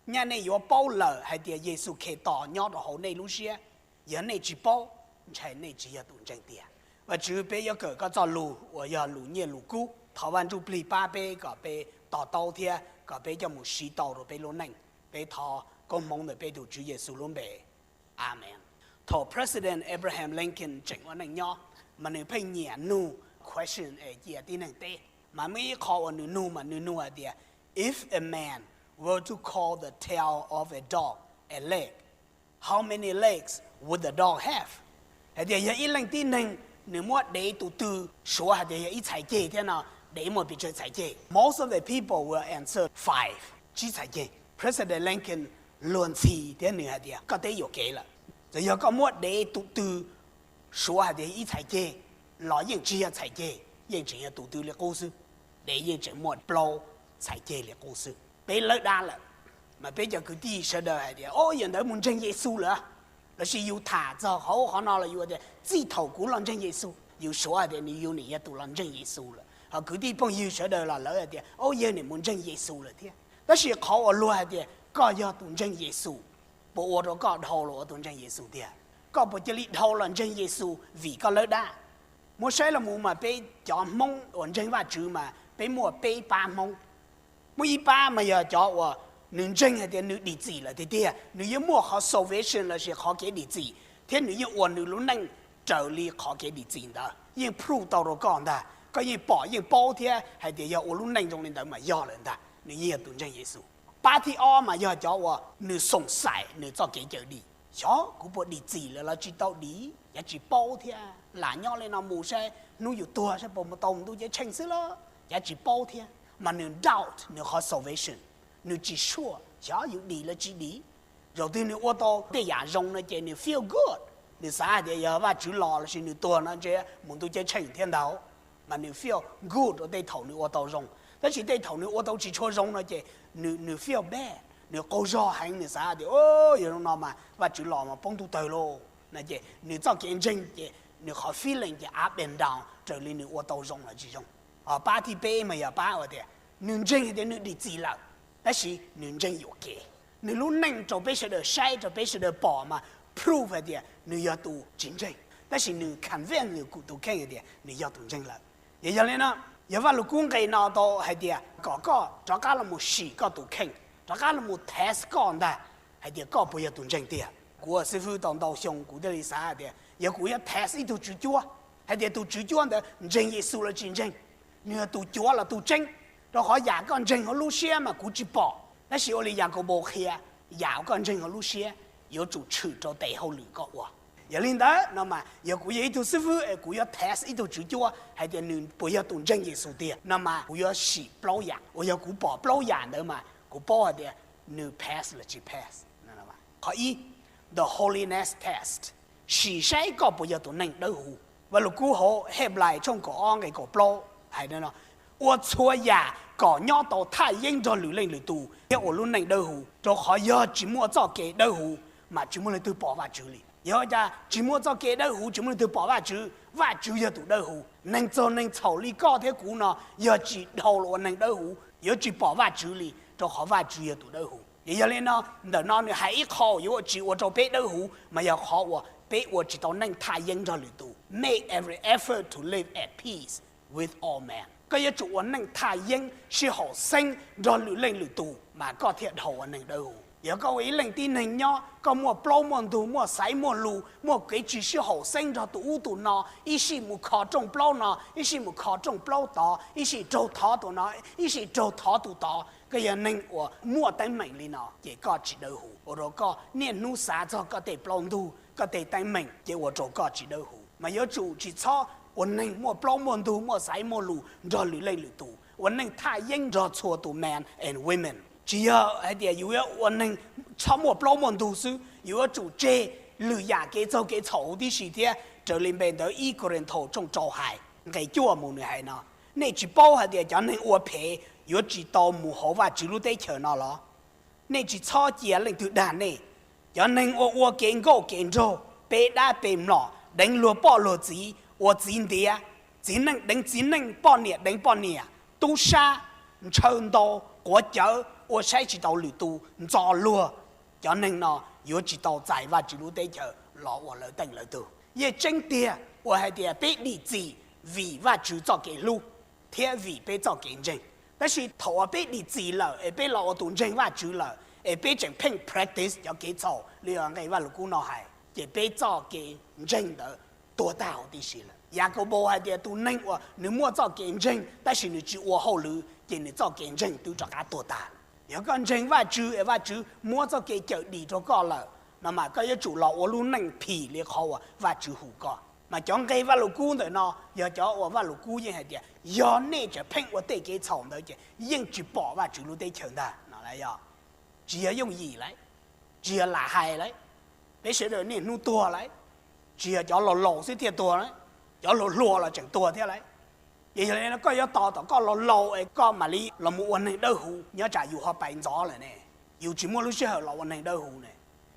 Nyaj nej yuav paub lawm hais tias Yexus Khetos nyob rau hauv nej lub siab. Yog nej tsis paub, ntshai nej tsis yog tus ntseeg tiag. Vajtswv, peb yuav kawm koj txoj lus uas yog lus nyiaj lus kub. Thov Vaj Ntsujplig pab peb kom peb to taub thiab kom peb coj mus siv tau rau peb lub neej. Peb thov koob hmoov ntawm peb tus Tswv Yexus lub npe. Amees. Thaum President Abraham Lincoln tseem ua neej nyob, mas nws pheej nyiam nug question es cia tib neeg teb. Mas muaj ib qho uas nws nug mas nws nug hais tias, if a man were to call the tail of a dog a leg, how many legs would the dog have? Hais tias yog ib leej tib neeg nws muab dev tus tw suav hais tias yog ib txhais ceg thiab no, dev muaj pes tsawg txhais ceg? Most of the people will answer five, tsib txhais ceg. President Lincoln luag ntxhi thiab nws hais tias koj teb yuam kev lawm. Txawm yog koj muab dev tus tw suav hais tias ib txhais ceg los yeej tsis yog txhais ceg, yeej tseem yog tus tw li qub xwb. Dev yeej tseem muaj plaub txhais ceg li qub xwb. Peb lawb dab lawm, mas peb cov kwv tij sawv daws hais tias, o, yog ntawd mus ntseeg Yexus lawm. Lossis yus tham txog qhov ub qhov no los yus tias txij thaum kuv los ntseeg Yexus, yus suav hais tias nws yus nim yog tus los ntseeg Yexus lawm. Ho kwv tij phooj ywg sawv daws los lawv hais tias, o, yawg nim mus ntseeg Yexus lawm thiab. Tab sis qhov uas luag hais tias koj yog tus ntseeg Yexus, puas ua rau koj dhau los ua tus ntseeg Yexus tiag? Koj puas cia li dhau los ntseeg Yexus vim koj lawb dab? Muab saib los mus mas peb cov Hmoob uas ntseeg Vajtswv mas peb muaj peb pab Hmoob. Muaj ib pab mas yog cov uas nws ntseeg hais tias nws dim txim lawm tiag tiag, nws yeej muaj qhov salvation lossis qhov kev dim txim, thiab nws yeej ua nws lub neej raws li qhov kev dim txim ntawd. Yeej prove tau rau koj ntag, koj yeej pom yeej paub thiab hais tias yog ua lub neej zoo li ntawd mas yog lawm ntag, nws yeej yog tus ntseeg Yexus. Pab thib ob mas yog cov uas nws xoom xaim nws txoj kev cawm dim, xyov kuv puas dim txim lawm los tsis tau dim, cav tsis paub thiab, lam nyob li no mus saib hnub yus tuag saib puas mus tau mus ntuj ceeb tsheej xwb los cav tsis paub thiab. Mas nws doubt nws qhov salvation, nws tsis sure xyov yus dim los tsis dim. Zaum twg nws ua tau tej yam zoo no ces nws feel good, nws xav hais tias yog Vajtswv los lossis nws tuag no ntshe mus ntuj ceeb tsheej thiab ntag. Mas nws feel good rau tej thaum nws ua tau zoo, tab sis tej thaum nws ua tau tsis tshua zoo no ces nws feel bad, nws qaug zog heev, nws xav tias, o, yog zoo no mas Vajtswv los mas poob ntuj tawg lauj no ces nws txoj kev ntseeg ces nws qhov feeling ces up and down raws li nws ua tau zoo los tsis zoo. Pab thib peb mas yog pab uas tias nws ntseeg tias nws dim txim lawm, tab sis nws ntseeg yuam kev. Nws lub neej rau peb sawv daws saib rau peb sawv daws pom mas prove hais tias nws yog tus tsis ntseeg, tab sis nws convince nws tus kheej hais tias nws yog tus ntseeg lawm. Yog, yog li no, yog Vajluskub nqe no tau hais tias kom koj rov qab los mus sim koj tus kheej, rov qab los mus test koj ntag, hais tias koj puas yog tus ntseeg tiag. Kuv ua xib fwb tau ntau xyoo kuv thiaj li xav hais tias yog kuv yuav test ib tug tswv cuab hais tias tus tswv cuab ntawd ntseeg Yexus los tsis ntseeg, nws yog tus cuav los tus tseeb, rau qhov yam koj ntseeg hauv lub siab mas kuv tsis pom, tab sis ua li Yakaunpaus qhia, yam uas koj ntseeg hauv lub siab yuav tsum tshwm rau tes hauj lwm koj ua. Yog li ntawd no mas yog kuv yog ib tug xib fwb es kuv yuav test ib tug tswv cuab hais tias nws puas yog tus ntseeg Yexus tiag no mas kuv yuav sim plaub yam, uas yog kuv pom plaub yam ntawd mas kuv paub hais tias nws pass los tsis pass. Qhov ib, the holiness test, sim saib koj puas yog tus neeg dawb huv. Vajluskub hauv Henplais tshooj kaum ob nqe kaum plaub hais no, ua txhua yam kom nyob tau thaj yeeb nrog lwm leej lwm tus thiab ua lub neej dawb huv, rau qhov yog tsis muaj txoj kev dawb huv mas tsis muaj leej twg pom Vajtswv li. Yog cas tsis muaj txoj kev dawb huv tsis muaj leej twg pom Vajtswv? Vajtswv yog tus dawb huv. Neeg txaug neeg txhaum li koj thiab kuv no yog tsis dhau los ua neeg dawb huv yuav tsis pom Vajtswv li, rau qhov Vajtswv yog tus dawb huv. Yog li no, ntawm no nws hais ib qho yuav tsis ua rau peb dawb huv mas yog qhov uas peb ua tsis tau neej thaj yeeb nrog lwm tus. Make every effort to live at peace with all men. Koj yuav tsum ua neej thaj yeeb sib haum xeeb nrog lwm leej lwm tus mas koj thiaj dhau ua neeg dawb huv. Yog koj ua ib leej tib neeg nyob, koj muaj plaub muaj ntug, muaj xaiv muaj lus, muaj kev tsis sib haum xeeb nrog tus ub tus no, ib sij mus kho rooj plaub no, ib sij mus kho rooj plaub tod, ib sij raug thov tus no, ib sij raug thov tus tod, koj yog neeg uas muaj teeb meem li no ces koj tsis dawb huv, ua rau koj niaj hnub xav txog koj tej plaub ntug, koj tej teeb meem ces ua rau koj tsis dawb huv. Mas yuav tsum tsis txhob ua neeg muaj plaub muaj ntug, muaj xaiv muaj lus nrog lwm leej lwm tus, ua neej thaj yeeb nrog txhua tus men and women. Tsis yog hais tias yus yuav ua neeg txhob muaj plaub muaj ntug xwb, yus yuav tsum tseg lwm yam kev txaug kev txhaum huv tib si thiab. Raws li npe ntawd ib Kauleethaus tshooj rau hais nqe cuaj mus nws hais no, nej tsis paub hais tias cov neeg ua phem yuav tsis tau mus hauv Vajtswv lub teb chaws no los? Nej tsis txhob cia leej twg dag nej. Cov neeg uas ua kev nkauj kev nraug, pe dab pe mlom, deev luag poj luag txiv, ua txiv ntiav, txiv neej deev txiv neej, poj niam deev poj niam, tub sab, ntshaw ntau, quav cawv, ua saib tsis taus lwm tus ntxo luag, cov neeg no yuav tsis tau txais Vajtswv lub teb chaws los ua lawv teej lawv tug. Yeej tseeb tiag uas hais tias peb dim txim vim Vajtswv txoj kev hlub thiab vim peb txoj kev ntseeg. Tab sis thaum uas peb dim txim lawm es peb los ua tus ntseeg Vajtswv lawm es peb tseem pheej practice cov kev txhaum li nqe Vajluskub no hais, ces peb txoj kev ntseeg ntawd tuag tag huv tib si lawm. Yakaunpaus hais tias tus neeg uas nws muaj txoj kev ntseeg tab sis nws tsis ua hauj lwm ces nws txoj kev ntseeg twb rov qab tuag tag. Yog koj ntseeg Vajtswv es Vajtswv muab txoj kev cawm dim rau koj lawm no mas koj yuav tsum los ua lub neej phim li qhov uas Vajtswv hu koj. Mas cov nqe Vajluskub ntawm no yog cov uas Vajluskub yeej hais tias yog nej tseem pheej ua tej kev txhaum ntawd ces yeej tsis pom Vajtswv lub teb chaws ntag no. Tsis yog yooj yim lawm, tsis yog lam hais lawm, peb sawv daws niaj hnub tuag lawm. Tsis yog cov laus laus xwb thiaj tuag lawm, cov hluas hluas los tseem tuag thiab lawm. Ces yog li no koj yuav tos tom koj laus laus es koj mam li los mus ua neeg dawb huv nyob tsam yus ho pais ntxov lawm ne, yus tsis muaj lub sij hawm los ua neeg dawb huv ne.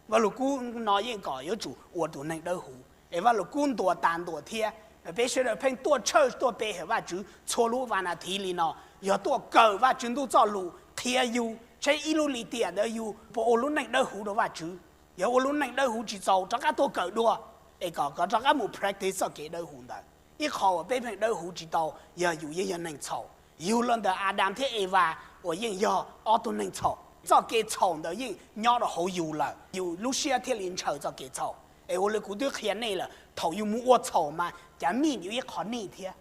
Vajluskub no yeej kom yuav tsum ua tus neeg dawb huv es Vajluskub ntuas tas ntuas thiab. Peb sawv daws pheej tuaj church tuaj pe hawm Vajtswv txhua lub vas nas thiv li no, yog tuaj kawm Vajtswv ntuj txoj lus qhia yus saib ib lub lim tiam ntawd yus puas ua lub neej dawb huv rau Vajtswv. Yog ua lub neej dawb huv tsis txaus rov qab tuaj kawm dua es kom koj rov qab mus practice txoj kev dawb huv ntawd. Ib qho uas peb pheej dawb huv tsis tau yog yus yeej yog neeg txhaum. Yug los ntawm Adas thiab Evas uas yeej yog ob tug neeg txhaum, txoj kev txhaum ntawd yeej nyob rau hauv yus lawm, yus lub siab thiaj li ntshaw txoj kev txhaum. Es ua li kuv twb qhia nej lawm, thaum yus mus ua txhaum mas cav mij yuav ib qho nij thiab,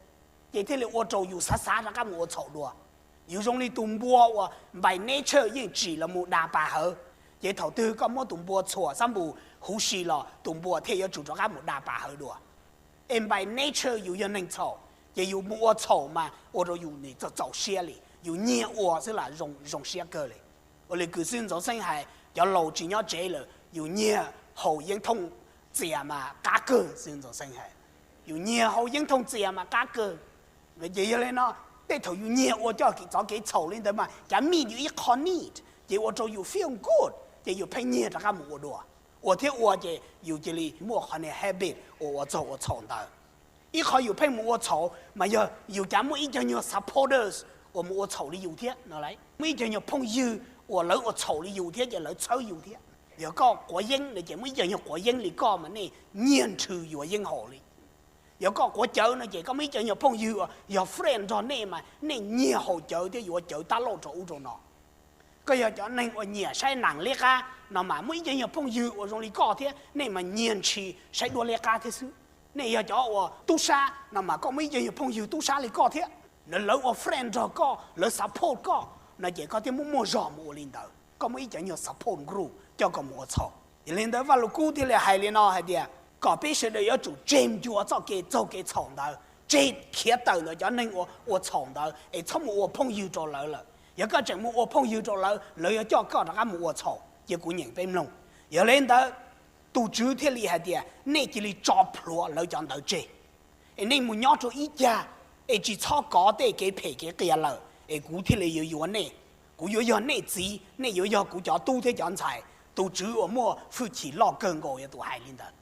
ces thiaj li ua rau yus xav xav rov qab mus ua txhaum dua. Yus zoo li tus npua uas by nature yeej tsim los mus da pas hawv, ces thaum twg koj muab tus npua txhuam xab npus huv si los tus npua thiaj yuav tsum rov qab mus da pas hawv dua. Es by nature yus yog neeg txhaum, ces yus mus ua txhaum mas ua rau yus nim txaus txaus siab li, yus nyiag ua xwb lam zoo siab kawg li. Ua li kws xib ntxoov xeeb hais, cov laus tsis nyob tsev lawm, yus nyiag haus yeeb thooj txias mas qab kawg, xib ntxoov xeeb hais, yus nyiag haus yeeb thooj txias mas qab kawg. Ces yog li no, tej thaum yus nyiag ua coj txov kev txhaum li ntawd mas cav mij yuav ib qho nij, ces ua rau yus feel good ces yus pheej nyiag rov qab mus ua dua. Ua thiab ua ces yus cia li muaj qhov niag habit uas ua txaug ua txhaum ntawd. Ib qho yus pheej mus ua txhaum mas yog yus cav muaj ib cov nyuag supporters uas mus ua txhaum li yus thiab no, muaj ib cov nyuag phooj ywg uas lawv ua txhaum li yus thiab ces lawv txhawb yus thiab. Yog koj quav yeeb no ces muaj ib cov nyuag quav yeeb li koj mas nej nyiag nrhw yuav yeeb haus li. Yog koj quav cawv no ces koj muaj ib cov nyuag phooj ywg uas yog friend nrog nej mas nej nyiag haus cawv thiab yuav cawv tab lauj rau ub rau no. Koj yog cov neeg uas nyiam saib nees liab qab no mas muaj ib cov nyuag phooj ywg uas zoo li koj thiab nej mas nyiag ntshis saib duab liab qab thiab xwb. Nej yog cov uas tub sab no mas koj muaj ib cov nyuag phooj ywg tub sab li koj thiab, lawv ua friend nrog koj, lawv support koj no ces koj thiaj muaj muaj zog mus ua li ntawd. Koj muaj ib cov nyuag support group coj koj mus ua txhaum. Yog li ntawd Vaj Lug Kub thiaj li hais li no hais tias kom peb sawv daws yuav tsum tseg ncua txoj kev txaug kev txhaum ntawd, tseg khiav tawm ntawm cov neeg uas ua txhaum ntawd es txhob mus ua phooj ywg rau lawv lawm. Yog koj tseem mus ua phooj ywg rau lawv, lawv yuav coj koj rov qab mus ua txhaum. Cia kuv nyeem peb mloog. Yog li ntawd, tus Tswv thiaj li hais tias nej cia li tso plhuav lawv cov ntawd tseg, es nej mus nyob rau ib cag, es tsis txhob kov tej kev phem kev qias lawm, es kuv thiaj li yuav yuav nej. Kuv yuav yog nej txiv, nej yuav yog kuv cov tub thiab cov ntxhais. Tus Tswv uas muaj hwj chim loj kawg nkaus yog tus hais li ntawd.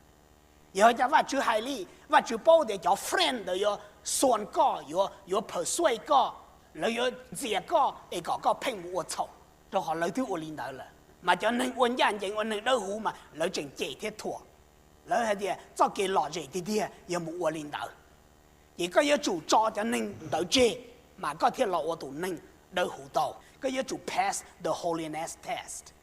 Yog cas Vajtswv hais li? Vajtswv paub tias cov friend ntawd yuav xuas koj, yuav, yuav persuade koj, lawv yuav ntxias koj es kom koj pheej mus ua txhaum, rau qhov lawv twb ua li ntawd lawm. Mas cov neeg ua ncaj ncees ua neeg dawb huv mas lawv tseem cem thiab thuam. Lawv hais tias txoj kev lom zem tiag tiag yog mus ua li ntawd. Ces koj yuav tsum tso cov neeg ntawd tseg, mas koj thiaj los ua tus neeg dawb huv tau. Koj yuav tsum pass the holiness test.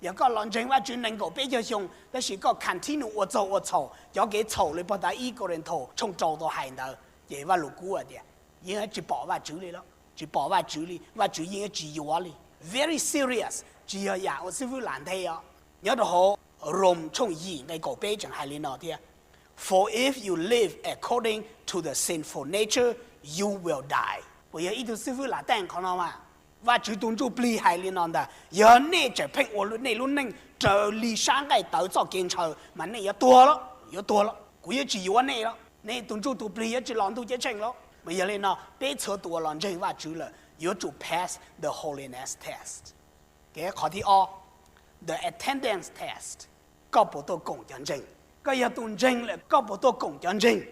Yog koj los ntseeg Vajtswv nees nkaum peb caug xyoo tab sis koj continue ua txaug ua txhaum, cov kev txhaum li pog tav ib Kauleethaus tshooj rau tau hais ntawd, ces Vaj Lug Kub tias yeej tsis pom Vajtswv li los, tsis pom Vajtswv li, Vajtswv yeej tsis yuav li. Very serious, tsis yog yam ua xib fwb lam nthe os. Nyob rau hauv Roos tshooj yim nqe kaum peb tseem hais li no thiab: For if you live according to the sinful nature, you will die. Puas yog ib tug xib fwb lam teej qhov no mas? Vajtswv tus Ntsuj Plig hais li no ntag: Yog nej tseem pheej ua nej lub neej raws li sab nqaij tawv txoj kev ntshaw mas nej yuav tuag los, yuav tuag los, kuv yuav tsis yuav nej los, nej tus Ntsuj tus Plig yuav tsis los ntuj ceeb tsheej los. Mas yog li no peb txhua tus uas los ntseeg Vajtswv lawm yuav tsum pass the holiness test. Kev qhov thib ob, the attendance test. Koj puas tuaj koom cov ntseeg? Koj yog tus ntseeg lawm koj puas tuaj koom cov ntseeg?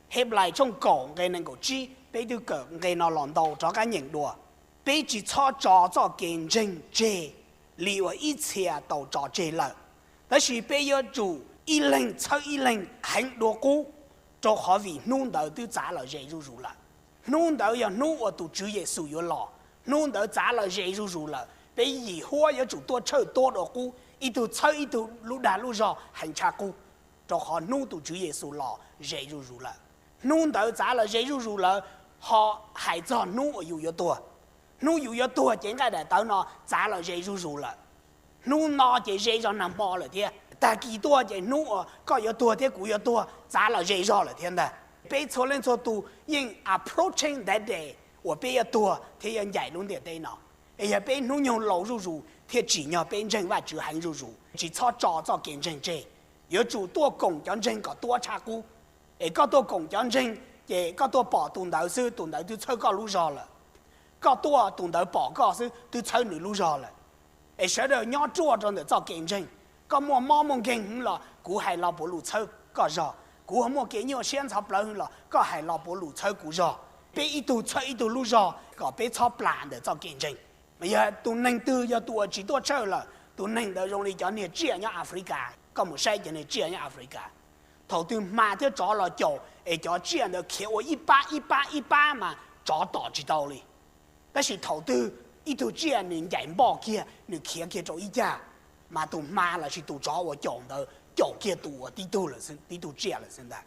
Henplais tshooj kaum nqe nees nkaum tsib, peb twb kawm nqe no los ntau, rov qab nyeem dua. Peb tsis txhob tso txoj kev ntseeg tseg li uas ib txhia tau tso tseg lawm, tab sis peb yuav tsum ib leeg txhawb ib leeg heev dua qub, rau qhov vim hnub ntawd twb txav lom zem zuj zus lawm. Hnub ntawd yog hnub uas tus Tswv Yexus yuav los, hnub ntawd txav lom zem zuj zus lawm. Peb yim huab yuav tsum tuaj tshawj tuab dua qub, ib tug txhawb ib tug lub dag lub zog heev tshaj qub, rau qhov hnub tus Tswv Yexus los ze zuj zus lawm. Hnub ntawd txav lom zem zuj zus lawm, ho hais txog hnub uas yus yuav tuag, hnub yus yuav tuag ces nqaij daim tawv no txav lom zem zuj zus lawm. Hnub no ces ze zog nag hmo lawm thiab, tag kis tuaj ces hnub uas koj yuav tuag thiab kuv yuav tuag txav lom zem zog lawm thiab ntag. Peb txhua leej txhua tus yeej approaching that day uas peb yuav tuag thiab yuav ncaim lub ntiaj teb no. Es yog peb hnub nyoog laus zuj zus thiaj tsim nyog peb ntseeg Vajtswv heev zuj zus, tsis txhob tso txoj kev ntseeg tseg. Yuav tsum tuaj koom cov ntseeg kom tuab tshaj qub. Es koj tuaj koom cov ntseeg, ces koj tuaj pom tus ntawd xwb, tus ntawd twb txhawb koj lub zog lawm. Koj tuaj, tus ntawd pom koj xwb, twb txhawb nws lub zog lawm. Es sawv daws nyob ruaj rau ntawm txoj kev ntseeg. Koj muaj mob muaj nkeeg los kuv hais lo puav lus txhawb koj zog, kuv muaj kev nyuaj siab ntxhov plawv los koj hais lo puav lus txhawb kuv zog. Peb ib tug txhawb ib tug lub zog kom peb txhob plam ntawm txoj kev ntseeg. Mas yog tus neeg twg yog tus uas tsis tuaj tshawj lawm, tus neeg ntawd zoo li cov niag tsiaj nyob Africa. Koj mus saib cov niag tsiaj nyob Africa, thaum twg hma thiab tsov los caum es cov tsiaj ntawd khiav ua ib pab ib pab ib pab mas tsov tom tsis tau li. Tab sis thaum twg ib tug tsiaj nws ncaim npoj kiag, nws khiav kiag rau ib cag, mas tus hma lossis tus tsov uas caum ntawd caum kiag tus uas tib tug, tib tug tsiaj lawm xwb ntag,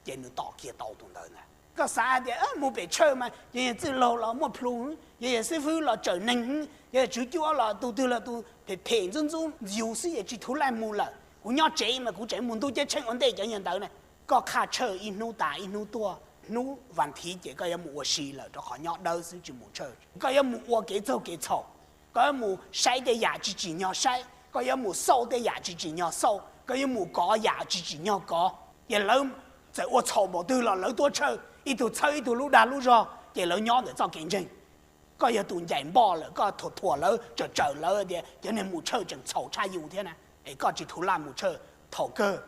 ces nws tom kiag tau tus ntawd ntag. Koj xav hais tias mus pem tshawj mas yog yog txwj laug los muaj plhu, yog yog xib fwb los tsawm neeg, yog yog tswv cuab los tus twg los tus phem phem ntxub ntxub yus xwb es tsis thuv laj mus lawm, kuv nyob tsev mas kuv tseem mus ntuj ceeb tsheej ua ntej cov yawg ntawd na. Koj qhaj tshawj ib hnub tas ib hnub tuaj, hnub vas thiv ces koj yuav mus ua si lawm rau qhov nyob dawb xwb tsis mus tshawj. Koj yuav mus ua kev txaug kev txhaum, koj yuav mus saib tej yam tsis tsim nyog saib, koj yuav mus xauj tej yam tsis tsim nyog xauj, koj yuav mus kov yam tsis tsim nyog kov. Ces lawv txawm ua txhaum npaum twg los lawv tuaj tshawj, ib tug txhawb ib tug lub dag lub zog ces lawv nyob ntawm txoj kev ntseeg. Koj yog tus ncaim npoj lawm, koj thuam thuam lawv, tsawm tsawm lawv tias cov niag mus tshawj tseem txhaum tshaj yus thiab na, es koj tsis thuv laj mus tshawj, thaum kawg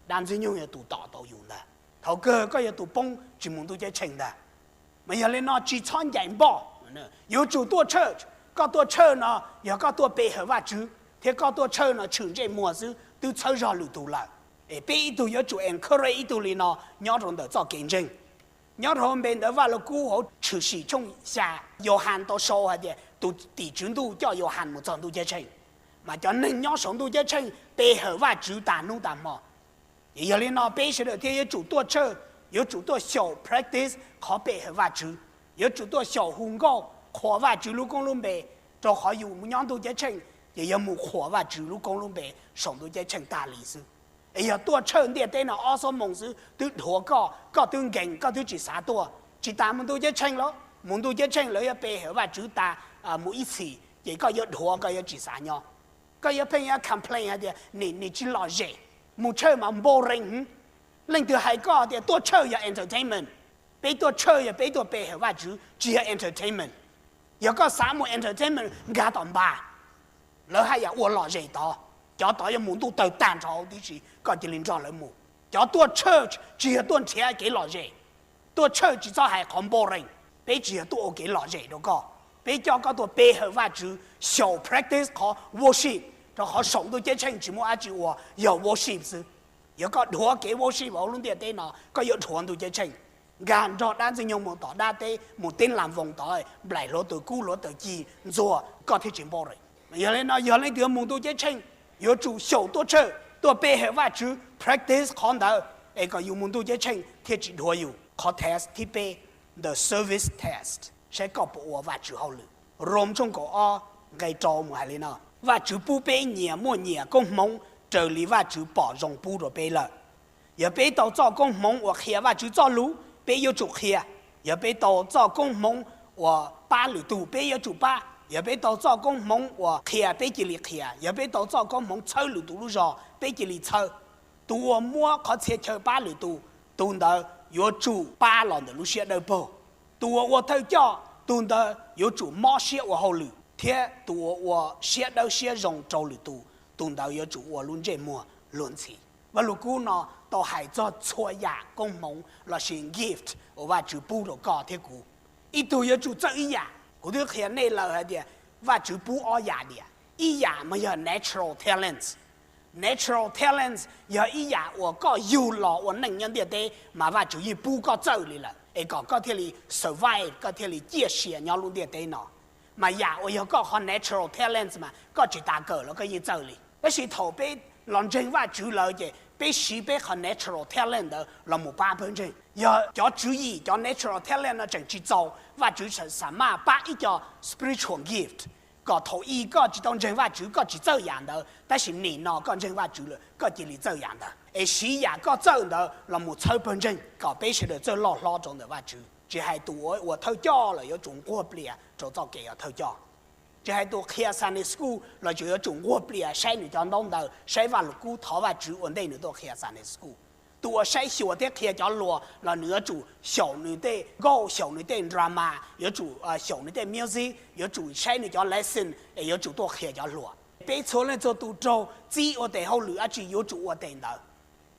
dab ntxwg nyoog yog tus tom tau yus ntag. Thaum kawg koj yog tus poob tsis mus ntuj ceeb tsheej ntag. Mas yog li no tsis txhob ncaim npoj, yuav tsum tuaj tshawj. Koj tuaj tshawj no yog koj tuaj pe hawm Vajtswv, thiab koj tuaj tshawj no tshwm ntsej muag xwb twb txhawb zog lwm tus lawm. Es peb ib tug yuav tsum encourage ib tug li no nyob rau ntawm txoj kev ntseeg. Nyob rau npe ntawv Vaj Lug Kub hauv Tshwm Sim tshooj xya, Yauhas tau sau hais tias tus tim tswv ntuj coj Yauhas mus txog ntuj ceeb tsheej, mas cov neeg nyob saum ntuj ceeb tsheej pe hawm Vajtswv tas hnub tas hmo. Ces yog li no peb sawv daws thiaj yuav tsum tuaj tshawj, yuav tsum tuaj xyaum practice qhov pe hawm Vajtswv, yuav tsum tuaj xyaum hu nkauj qhuas Vajtswv lub koob lub npe, rau qhov yus mus nyob ntuj ceeb tsheej ces yog mus qhuas Vajtswv lub koob lub npe saum ntuj ceeb tsheej tas li xwb. Es yog tuaj tshawj ntiaj teb no ob xuab moos xwb twb dhuav koj, koj twb nkees, koj twb tsis xav tuaj. Tsis tas mus ntuj ceeb tsheej los, mus ntuj ceeb tsheej lawv yuav pe hawm Vajtswv tas mus ib txhis ces koj yuav dhuav, koj yuav tsis xav nyob. Koj yuav pheej yuav complain hais tias nim nim tsis lom zem, mus tshawj mas boring. Leej twg hais koj tias tuaj tshawj yog entertainment? Peb tuaj tshawj yog peb tuaj pe hawm Vajtswv, tsis yog entertainment. Yog koj xav mus entertainment nkag tom npas, lawv haj yam ua lom zem tod, cov tod yuav mus ntuj tawg tag nrho huv tib si, koj cia li nrog lawv mus. Cov tuaj tshawj tsis yog tuaj nrhiav kev lom zem. Tuaj tshawj tsis txhob hais qhov boring, peb tsis yog tuaj ua kev lom zem rau koj. Peb coj koj tuaj pe hawm Vajtswv, xyaum practice qhov worship, rau qhov saum ntuj ceeb tsheej tsis muaj dab tsi ua, yog worship xwb. Yog koj dhuav kev worship hauv lub ntiaj teb no, koj yuav dhuav ntuj ceeb tsheej. Nkag nrog dab ntxwg nyoog mus tom dab teb, mus teb las voos tod, nplaim hluav taws kub hluav taws ci ntxuag, koj thiaj tsis boring. Yog li no yog leej twg yuav mus ntuj ceeb tsheej, yuav tsum xyaum tuaj tshawj, tuaj pe hawm Vajtswv, practice qhov ntawd, es kom yus mus ntuj ceeb tsheej thiaj tsis dhuav yus. Qhov test thib peb, the service test, saib koj puas ua Vajtswv hauj lwm. Rom tshooj kaum ob nqe rau mus hais li no: Vajtswv pub peb nyias muaj nyias koob hmoov raws li Vajtswv pom zoo pub rau peb lawm. Yog peb tau txoj koob hmoov uas qhia Vajtswv txoj lus, peb yuav tsum qhia. Yog peb tau txoj koob hmoov uas pab lwm tus, peb yuav tsum pab. Yog peb tau txoj koob hmoov uas qhia, peb cia li qhia. Yog peb tau txoj koob hmoov txhawb lwm tus lub zog, peb cia li txhawb. Tus uas muab qhov txhia chaw pab lwm tus, tus ntawd yuav tsum pab los ntawm lub siab dawb paug. Tus uas ua thawj coj, tus ntawd yuav tsum mob siab ua hauj lwm, thiab tus uas ua siab dawb siab zoo rau lwm tus, tus ntawd yuav tsum ua lub ntsej muag luag ntxhi. Vaj Lug Kub no tau hais txog txhua yam koob hmoov lossis gift uas Vajtswv pub rau koj thiab kuv. Ib tug yuav tsum txawj ib yam. Kuv twb qhia nej lawm hais tias Vajtswv pub ob yam diam. Ib yam mas yog natural talents. Natural talents yog ib yam uas koj yug los ua neej nyob ntiaj teb mas Vajtswv yeej pub koj txawj li lawm es kom koj thiaj li survive, koj thiaj li ciaj sia nyob lub ntiaj teb no. Mas yam uas yog koj qhov natural talents mas koj tsis tas kawm los koj yeej txawj li. Tab sis thaum peb los ntseeg Vajtswv lawm ces peb siv peb qhov natural talent ntawd los mus pab pawg ntseeg. Yog cov tswv yim cov natural talent no tseem tsis txaus, Vajtswv tseem xa maj pab ib co spiritual gift kom thaum i koj tsis tau ntseeg Vajtswv koj tsis txawj yam ntawd, tab sis nim no koj ntseeg Vajtswv lawm koj cia li txawj yam ntawd, es siv yam koj txawj ntawd los mus txhawb pawg ntseeg kom peb sawv daws txawj loj hlob rau ntawm Vajtswv. Tsis hais tus uas ua thawj coj los yuav tsum nquag plias rau txoj kev ua thawj coj. Tsis hais tus qhia Sunday school los tseem yuav tsum nquag plias saib nws cov ntaub ntawv, saib Vaj Lug Kub, thov Vajtswv ua ntej nws tuaj qhia Sunday school. Tus uas saib xyuas thiab qhia cov luag los nws yuav tsum xyaum nws tej nkauj, xyaum nws tej drama, yuav tsum xyaum nws tej music, yuav tsum saib nws cov lesson, es yuav tsum tuaj qhia cov hluas. Peb txhua leej txhua tus raug txib ua tes hauj lwm dab tsi yuav tsum ua tes ntawd.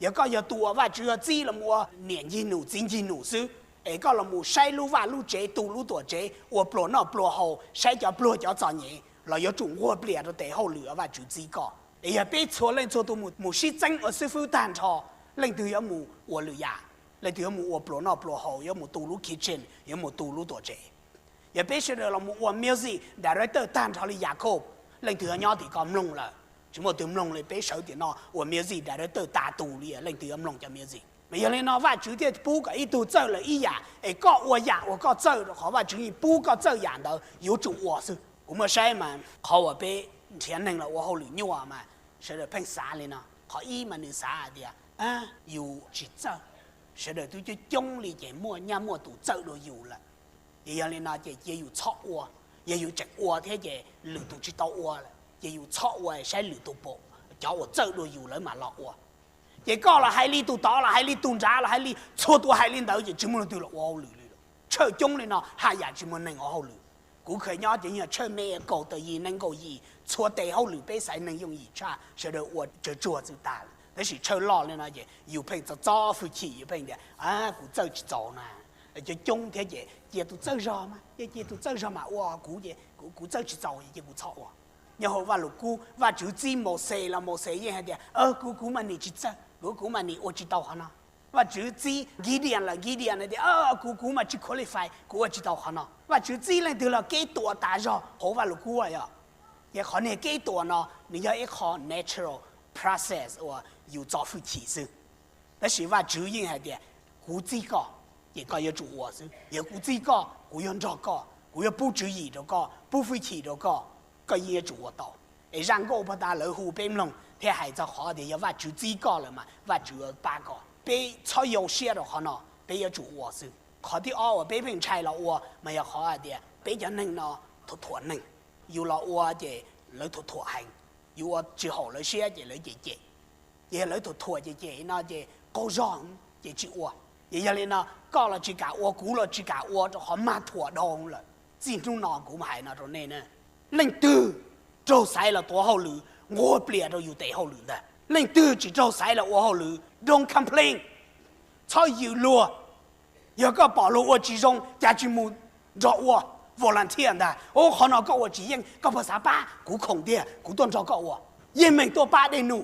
Yog koj yog tus uas Vajtswv yuav txib los ua niam ncig num txiv ncig num xwb, es koj los mus saib lub vaj lub tsev, tu lub tuam tsev, ua pluas noj pluas haus, saib cov pluag cov txom nyem los yuav tsum nquag plias rau tes hauj lwm uas Vajtswv txib koj. Es yog peb txhua leej txhua tus mus sib txeeb ua xib fwb tag nrho, leej twg yuav mus ua lwm yam? Leej twg yuav mus ua pluas noj pluas haus, yuav mus tu lub kitchen, yuav mus tu lub tuam tsev? Yog peb sawv daws los mus ua music director tag nrho li Yakob, leej twg yuav nyob tim ko mloog lawm? Tsis muaj tus mloog li. Peb sawv tim no ua music director tas tus li, leej twg yuav mloog cov music? Mas yog li no Vajtswv thiaj pub kom ib tug txawj lawm ib yam, es koj ua yam uas koj txawj rau qhov Vajtswv yeej pub koj txawj yam ntawd yuav tsum ua xwb. Kuv muaj saib mas qhov uas peb nrhiav neeg los ua hauj lwm nyuaj mas sawv daws pheej xav li no. Qhov ib mas nws xav hais tias yus tsis txawj, sawv daws twb coob coob li ces muaj nyaj muaj tus txawj dua yus lawm. Ces yog li no ces cia yus txhob ua. Yog yus tseem ua thiab ces lwm tus tsis tau ua lawm, ces yus txhob ua saib lwm tus pom, cov uas txawj dua yus lawv mam los ua. Ces koj los hais li tus tod, los hais li tus nrad, los hais li txhua tus hais li ntawd ces tsis muaj leej twg los ua hauj lwm li lawm. Tshawj coob li no haj yam tsis muaj neeg ua hauj lwm. Kuv khaws nyob ces yog tshawj me kaum tawm yim nees nkaum yim, txhua tes hauj lwm peb xaiv neeg yooj yim tshaj, sawv daws ua tsawg tsuag txwv tag lawm. Tab sis tshawj loj li no ces yus pheej txo txob hwj chim, yus pheej tias kuv txawj tsis txaus na. Cov coob thiab ces cia tus txawj zog mas, cia tus txawj zog mam ua, kuv ces kuv txawj tsis txaus ces cia kuv txhob ua. Nyob hauv Vaj Lug Kub, Vajtswv txib Mauxes los Mauxes yeej hais tias kuv, kuv mas nim tsis txawj, kuv, kuv mas nim ua tsis tau qhov no. Vajtswv txib Gideon los Gideon hais tias kuv, kuv mas tsis qualify, kuv ua tsis tau qhov no. Vajtswv txib leej twg los kev tuam tas zog hauv Vaj Lug Kub yog. Ces qhov niag kev tuam no nws yog ib qho natural process uas yus txo hwj chim xwb. Tab sis Vajtswv yeej hais tias kuv txib koj, ces koj yuav tsum ua xwb. Yog kuv txib koj, kuv yuav nrog koj, kuv yuav pub tswv yim rau koj, pub hwj chim rau koj, koj yeej yuav tsum ua tau. Es zaj nkauj pag tas lawv hu peb mloog thiab hais txog qhov tias yog Vajtswv txib koj lawm mas Vajtswv yuav pab koj. Peb txhob yau siab rau qhov no, peb yuav tsum ua xwb. Qhov thib ob uas peb pheej ntshai los ua mas yog qhov hais tias peb cov neeg no thuam thuam neeg. Yus los ua ces lawv thuam thuam heev, yus ua tsis haum lawv siab ces lawv cem cem. Ces yog lawv thuam thuam cem cem no ces qaug zog ces tsis ua. Ces yog li no koj los tsis kam ua, kuv los tsis kam ua rau qhov mag thuam dhau lawm. Txij hnub no kuv hais no rau nej na, leej twg raug xaiv los tuav hauj lwm, nquag plias rau yus tes hauj lwm ntag. Leej twg tsis raug xaiv los ua hauj lwm, don't complain, txhob yws luag. Yog koj pom luag ua tsis zoo cas tsis mus nrog ua, volunteer ntag. Ub, qhov no koj ua tsis yeej, koj puas xav pab? Kuv khoom tiag, kuv tuaj nrog koj ua. Yeej meem tuaj pab dej num,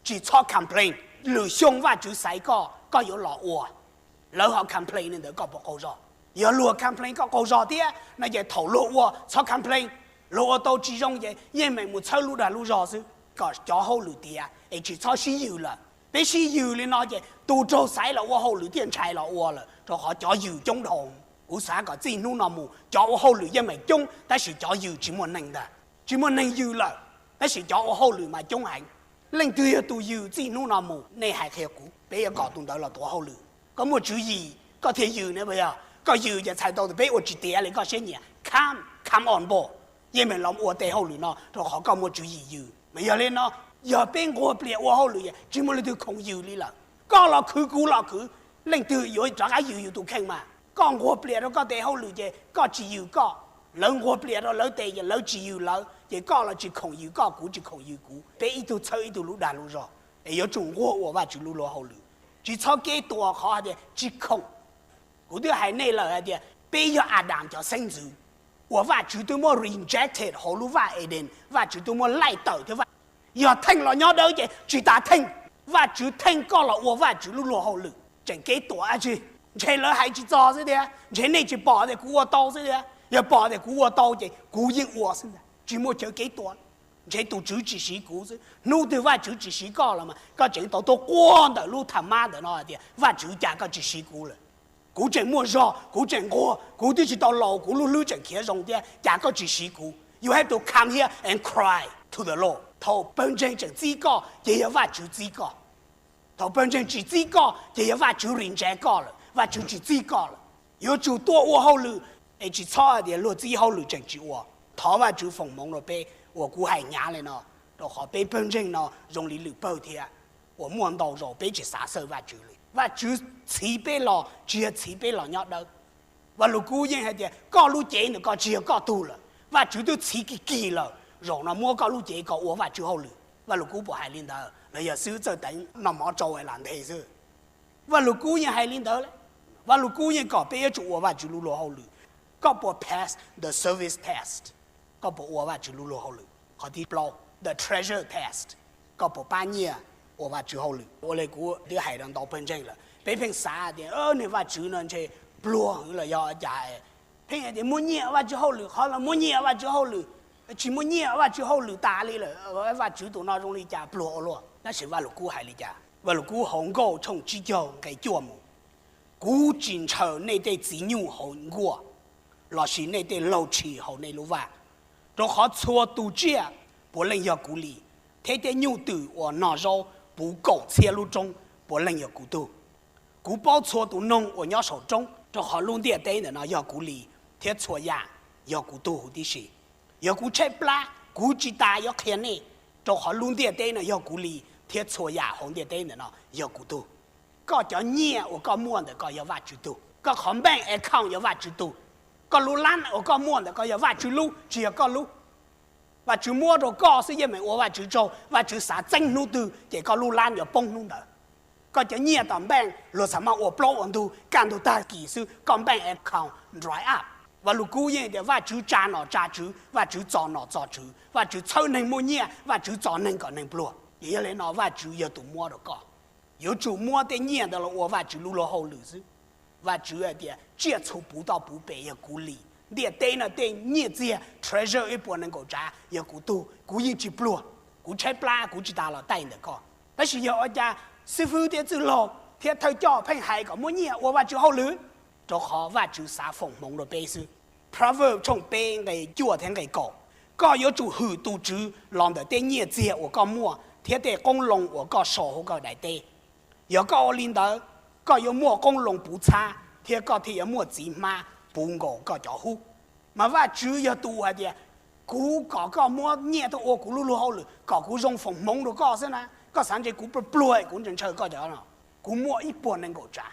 tsis txhob complain. Lwm xyoo Vajtswv xaiv koj, koj yuav los ua, lawv ho complain li ntawd koj puas qaug zog? Yog luag complain koj qaug zog thiab no ces thaum luag ua txhob complain. Luag ua tau tsis zoo ces yeej meem mus txhawb lub dag lub zog xwb, kom cov hauj lwm tiav es tsis txhob sib yws lawm. Peb sib yws li no ces tus raug xaiv los ua hauj lwm thiaj ntshai los ua lawm, rau qhov cov yws coob dhau. Kuv xav kom txij hnub no mus cov ua hauj lwm yeej meem coob tab sis cov yws tsis muaj neeg ntag. Tsis muaj neeg yws lawm, tab sis cov ua hauj lwm mas coob heev. Leej twg yog tus yws txij hnub no mus, nej hais qhia kuv, peb yuav kom tus ntawd los tuav hauj lwm. Koj muaj tswv yim koj thiaj yws ne, puas yog? Koj yws ces txhais tau tias peb ua tsis tiav li koj siab nyiam. Come, come on board, yeej meem los ua tes hauj lwm no rau qhov koj muaj tswv yim yws. Mas yog li no, yog peb nquag plias ua hauj lwm tsis muaj leej twg khoom yws li lawm. Koj los khwv, kuv los khwv, leej twg yuav rov qab yws yus tus kheej mas? Koj nquag plias rau koj tes hauj lwm ces koj tsis yws koj, lawv nquag plias rau lawv tes ces lawv tsis yws lawv, ces koj los tsis khoom yws koj, kuv tsis khoom yws kuv, peb ib tug txhawb ib tug lub dag lub zog. Es yuav tsum nquag ua Vajtswv lub luag hauj lwm, tsis txhob kev tuam qhov hais tias tsis khoom. Kuv twb hais nej lawm hais tias peb yog Adam cov xeeb ntxwv. uas Vajtswv twb muab rejected hauv lub vaj Eden, Vajtswv twb muab laij tawm thiab. Yog theej los nyob dawb ces tsis tas theej. Vajtswv theej koj los ua Vajtswv lub luag hauj lwm tseem kev tuam dab tsi? Ntshe lawv hais tsis txog xwb tiag, ntshe nej tsis pom tias kuv ua tau xwb tiag. Yog pom tias kuv ua tau ces kuv yeej ua xwb ntag, tsis muaj chaw kev tuam. Ntshe tus Tswv tsis siv kuv xwb. Hnub twg Vajtswv tsis siv koj los mas koj tseem tau tuaj quaj ntawm lub tham mab ntawm no hais tias, Vajtswv, cas koj tsis siv kuv lawm? Kuv tseem muaj zog, kuv tseem nquag, kuv twb tsis tau laus, kuv lub hlwb tseem khiav zoo thiab, cas koj tsis siv kuv? You have to come here and cry to the Lord. Thaum pawg ntseeg tseem txib koj ces yog Vajtswv txib koj. Thaum pawg ntseeg tsis txib koj ces yog Vajtswv reject koj lawm, Vajtswv tsis txib koj lawm. Yuav tsum tuaj ua hauj lwm, es tsis txhob hais tias luag txib hauj lwm tseem tsis ua. Thov Vajtswv foom hmoov rau peb uas kuv hais hnyav li no, rau qhov peb pawg ntseeg no zoo li lwm pawg thiab, uas muaj ntau zaus peb tsis xav xawj Vajtswv li. Vajtswv txhiv peb los tsis yog txhiv peb los nyob dawb. Vajluskub yeej hais tias koj lub cev ntawm koj tsis yog koj tug lawm, Vajtswv twb txhiv kig kig lawm, zaum no muab koj lub cev kom ua Vajtswv hauj lwm. Vajluskub puas hais li ntawd los yog xwb txawj teev noj mov tsau es lam nthe xwb? Vajluskub yeej hais li ntawd. Vajluskub yeej kom peb yuav tsum ua Vajtswv lub luag hauj lwm. Koj puas pass the service test? Koj puas ua Vajtswv lub luag hauj lwm? Qhov thib plaub, the treasure test. Koj puas pab nyiaj ua Vajtswv hauj lwm? Ua li kuv twb hais rau ntau pawg ntseeg lawm, peb pheej xav tias niag Vajtswv no ntshe pluag los yog cas, pheej hais tias muaj nyiaj ua Vajtswv hauj lwm, qhov los muaj nyiaj ua Vajtswv hauj lwm, tsis muaj nyiaj ua Vajtswv hauj lwm tas li lawm. Vajtswv tus no zoo li cas pluag ua luaj? Tab sis Vajluskub hais li cas? Vajluskub hauv Nkauj tshooj tsib caug nqe cuaj mus, Kuv tsis ntshaw nej tej txiv nyuj hauv nkuaj, lossis nej tej laug tshis hauv nej lub vaj, rau qhov txhua tus tsiaj puav leej yog kuv li, thiab tej nyuj twm uas noj zaub puv kaum txhiab lub roob puav leej yog kuv tug. Kuv paub txhua tus noog uas nyob saum roob, rau qhov lub ntiaj teb ntawm no yog kuv li, thiab txhua yam yog kuv tug huv tib si. Yog kuv tshaib plab, kuv tsis tas yuav qhia nej, rau qhov lub ntiaj teb no yog kuv li, thiab txhua yam hauv ntiaj teb ntawm no yog kuv tug. Koj cov nyiaj uas koj muaj ntawm koj yog Vajtswv tug. Koj qhov bank account yog Vajtswv tug. Koj lub lab uas koj muaj ntawm koj yog Vajtswv lub, tsis yog koj lub. Vajtswv muab rau koj xwb, yeej meem ua Vajtswv tsaug, Vajtswv xav txeeb hnub twg ces koj lub lab yuav poob hnub ntawd. Koj cov nyiaj tom bank luag xav mas ua plaub ua ntug, kaj ntug tag kis xwb koj bank account dry up. Vajluskub yeej tias Vajtswv tsa nom tsa tswv, Vajtswv txo nom txo tswv, Vajtswv txhawb neeg muaj nyiaj, Vajtswv txo neeg kom neeg pluag. Ces yog li no Vajtswv yog tus muab rau koj. Yuav tsum muab tej nyiaj ntawd los ua Vajtswv lub luag hauj lwm xwb. Vajtswv hais tias tsiaj txhu puv toj puv pes yog kuv li, ntiaj teb no tej nyiaj txiag treasure ib puas nees nkaum tsav yog kuv tug, kuv yeej tsis pluag. Kuv tshaib plab kuv tsis tas los taij ntawm koj. Tab sis yog ua cas xib fwb thiab txwj laug thiab thawj coj pheej hais kom muab nyiaj ua Vajtswv hauj lwm? Rau qhov Vajtswv xav foom hmoov rau peb xwb. Proverb tshooj peb nqe cuaj thiab nqe kaum, Koj yuav tsum hwm tus Tswv los ntawm tej nyiaj txiag uas koj muaj thiab tej qoob loo uas koj sau hauv koj daim teb. Yog koj ua li ntawd, koj yuav muaj qoob loo puv txhab thiab koj thiaj yuav muaj txiv hmab puv nkaus koj cov hub. Mas Vajtswv yog tus hais tias, kuv kom koj muab nyiaj tuaj ua kuv lub luag hauj lwm kom kuv zoo foom hmoov rau koj xwb na. Koj xav ntshe kuv pluag pluag kuv ntshaw ntshaw koj cov no? Kuv muaj ib puas nees nkaum tsav.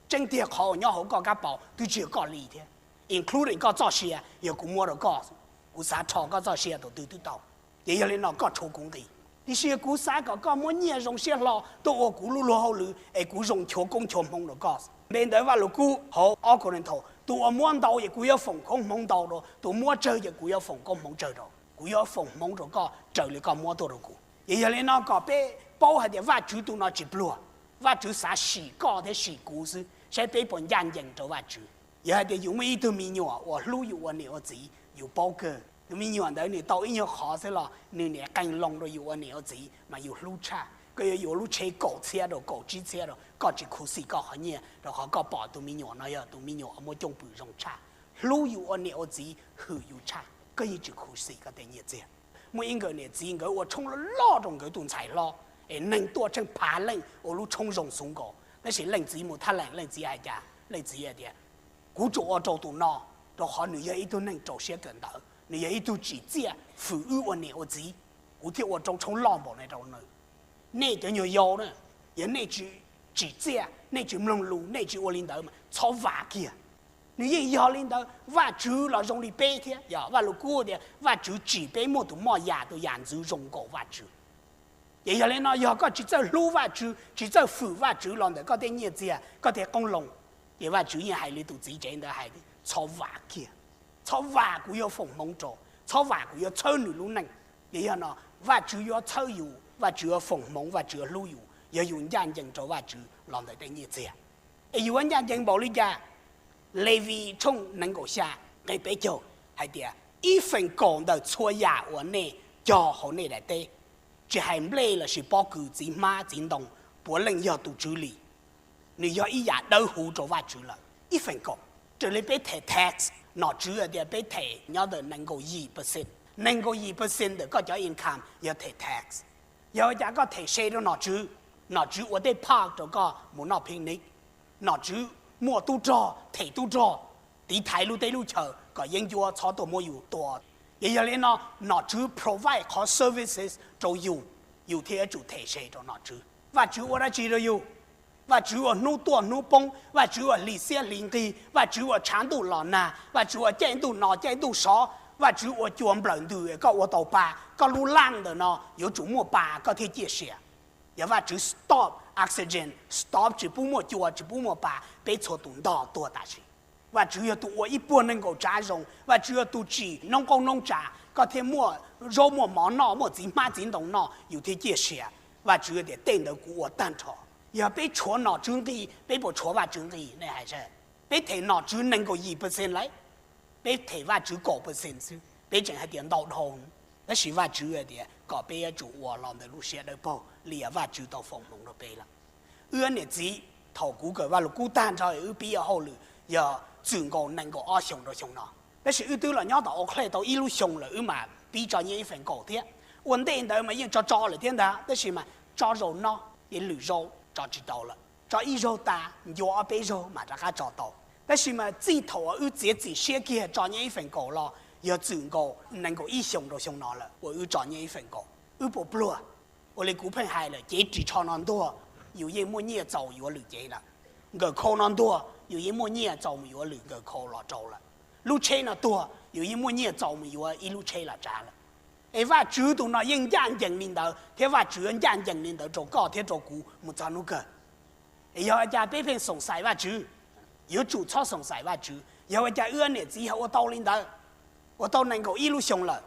Tseeb tiag qhov uas nyob hauv koj kab paus twb tsis yog koj li thiab, including koj txoj sia yog kuv muab rau koj. Kuv xav rho koj txoj sia tus twg twb tau. Ces yog li no koj tshuav kuv nqi. Tiam sis kuv xav kom koj muab nyiaj zoo siab hlo tuaj ua kuv lub luag hauj lwm es kuv zoo nchuav koob nchuav hmoov rau koj. Npe ntawv Vajluskub hauv ob Kauleethaus, tus uas muab ntau ces kuv yuav foom koob hmoov ntau rau, tus muab tsawg ces kuv yuav foom koob hmoov tsawg rau. Kuv yuav foom hmoov rau koj raws li koj muab tuaj rau kuv. Ces yog li no kom peb paub hais tias Vajtswv tus no tsis pluag. Vajtswv xav sim koj thiab sim kuv xwb saib peb puas ncaj ncees rau Vajtswv. Yog hais tias yus muaj ib tug me nyuam uas hlub yus ua niam ua txiv, yus paub kawg. Tus me nyuam ntawd nws tau ib nyuag qhov xwb los nws niam qee loo rau yus ua niam ua txiv mas yus hlub tshaj. Koj yuav yuav lub tsheb kaum txhiab rau, kaum tsib txhiab rau, koj tsis khuv xim koj qhov nyiaj rau qhov koj pom tus me nyuam no yog tus me nyuam uas muaj cwj pwm zoo tshaj. Hlub yus ua niam ua txiv, hwm yus tshaj, koj yeej tsis khuv xim koj tej nyiaj txiag. Muaj ib nkawm niam txiv nkawd ua tshoob loj loj rau nkawd tus ntxhais hlob, es neeg tuaj tsheej phav leej ua lub tshoob zoo xwb nkaus. Tab sis leej txiv mus thab leem, leej txiv hais cas? Leej txiv hais tias, kuv tsuas ua rau tus no, rau qhov nws yog ib tug neeg rau siab kawm ntawv, nws yog ib tug tsim txiaj hwm wb ua niam ua txiv, kuv thiaj ua rau tshoob loj npaum no rau nws. Nej cov nyuag yau na, yog nej tsis tsim txiaj, nej tsis mloog lus, nej tsis ua li ntawd mas txhob vam kiag. Nws yeej yog li ntawd, Vajtswv los zoo li peb thiab. Yog Vajluskub tias Vajtswv tsim peb muaj tus moj yam tus yam ntxwv zoo nkaus Vajtswv. Ces yog li no yog koj tsis txawj hlub Vajtswv, tsis txawj hwm Vajtswv los ntawm koj tej nyiaj txiag, koj tej qoob loo, ces Vajtswv yeej hais li tus txiv tsev ntawd hais, txhob vam kiag. Txhob vam kuv yuav foom hmoov rau, txhob vam kuv yuav txhawb nws lub neej. Ces yog no, Vajtswv yuav txhawb yus, Vajtswv yuav foom hmoov, Vajtswv yuav hlub yus yog yus ncaj ncees rau Vajtswv los ntawm tej nyiaj txiag. Es yus yuav ncaj ncees npaum li cas? Levis tshooj nees nkaum xya nqe peb caug hais tias, ib feem kaum ntawm txhua yam uas nej cog hauv nej daim teb, tsis hais nplej lossis pob kws, txiv hmab txiv ntoo, puav leej yog tus Tswv li. Nws yog ib yam dawb huv rau Vajtswv lawm. Ib feem kaum, raws li peb them tax, nom tswv hais tias peb them nyob ntawm nees nkaum yim percent, nees nkaum yim percent ntawm koj cov income yog them tax. Yog ua cas koj them se rau nom tswv, nom tswv ua tej park rau koj mus noj picnic, nom tswv muaj tub rog, them tub rog, tiv thaiv lub teb lub chaw kom yeeb ncuab txhob tuaj muab yus tua. Ces yog li no, nom tswv provide qhov services rau yus, yus thiaj yuav tsum them se rau nom tswv. Vajtswv ua dab tsi rau yus? Vajtswv ua hnub tuaj hnub poob, Vajtswv ua hli xiab hli nqig, Vajtswv ua tshav ntuj los nag, Vajtswv ua caij ntuj no caij ntuj sov, Vajtswv ua cua nplawm ntws koj ua tau pa, koj lub laj ntawm no yuav tsum muaj pa koj thiaj ciaj sia. Yog Vajtswv stop oxygen, stop tsis pub muaj cua tsis pub muaj pa, peb txhua tus ntog tuag tam sim. Vajtswv yog tus ua ib puag nees nkaum tsav zoo, Vajtswv yog tus tsim noob qoob noob tsav koj thiaj muaj zaub muaj mov noj, muaj txiv hmab txiv ntoo noj yus thiaj ciaj sia. Vajtswv tias tej ntawd kuv ua tag nrho. Yog peb tshuav nom tswv nqi, peb puas tshuav Vajtswv nqi? Nej hais saib, peb them nom tswv nees nkaum yim percent lawm, peb them Vajtswv kaum percent xwb, peb tseem hais tias ntau dhau. Tab sis Vajtswv hais tias kom peb yuav tsum ua los ntawm lub siab dawb paug li Vajtswv tau foom hmoov rau peb lawm. Wb niam txiv, thaum kuv kawm Vajluskub tag nrho wb pib ua hauj lwm yog txwm nkaus nees nkaum ob xyoos rau xyoo no. Tab sis wb twb los nyob tom Oak Cliff tau ib lub xyoo lawm wb mam pib tso nyiaj ib feem kaum thiab. Ua ntej ntawd mas yeej tso tso lawm thiab ntag, tab sis mas tso zaum no ces lwm zaus tso tsis tau lawm, tso ib zaug tas ncua ob peb zaug mam rov qab tso tau. Tab sis mas txij thaum uas wb txiav txim siab kiag tso nyiaj ib feem kaum los yog txwm nkaus nees nkaum ib xyoos rau xyoo no lawm uas wb tso nyiaj ib feem kaum. Wb puas pluag? Ua li kuv pheej hais lawm, cev ris tsho no ntuag yus yeej muaj nyiaj txaus yuav lwm cev lawm. Nkawm khau no ntuag yus yeej muaj nyiaj txaus mus yuav lwm nkawm khau los rau lawm. Lub tsheb no tuag yus yeej muaj nyiaj txaus mus yuav ib lub tsheb los tsav lawm. Es Vajtswv tus no yeej ncaj ncees li ntawd thiab Vajtswv yuav ncaj ncees li ntawd rau koj thiab rau kuv mus txog hnub kawg. Es yog ua cas peb pheej xoom xais Vajtswv? Yuav tsum txhob xoom xais Vajtswv. Yog ua cas wb niam txiv ho ua tau li ntawd, ua tau nees nkaum ib lub xyoo lawm?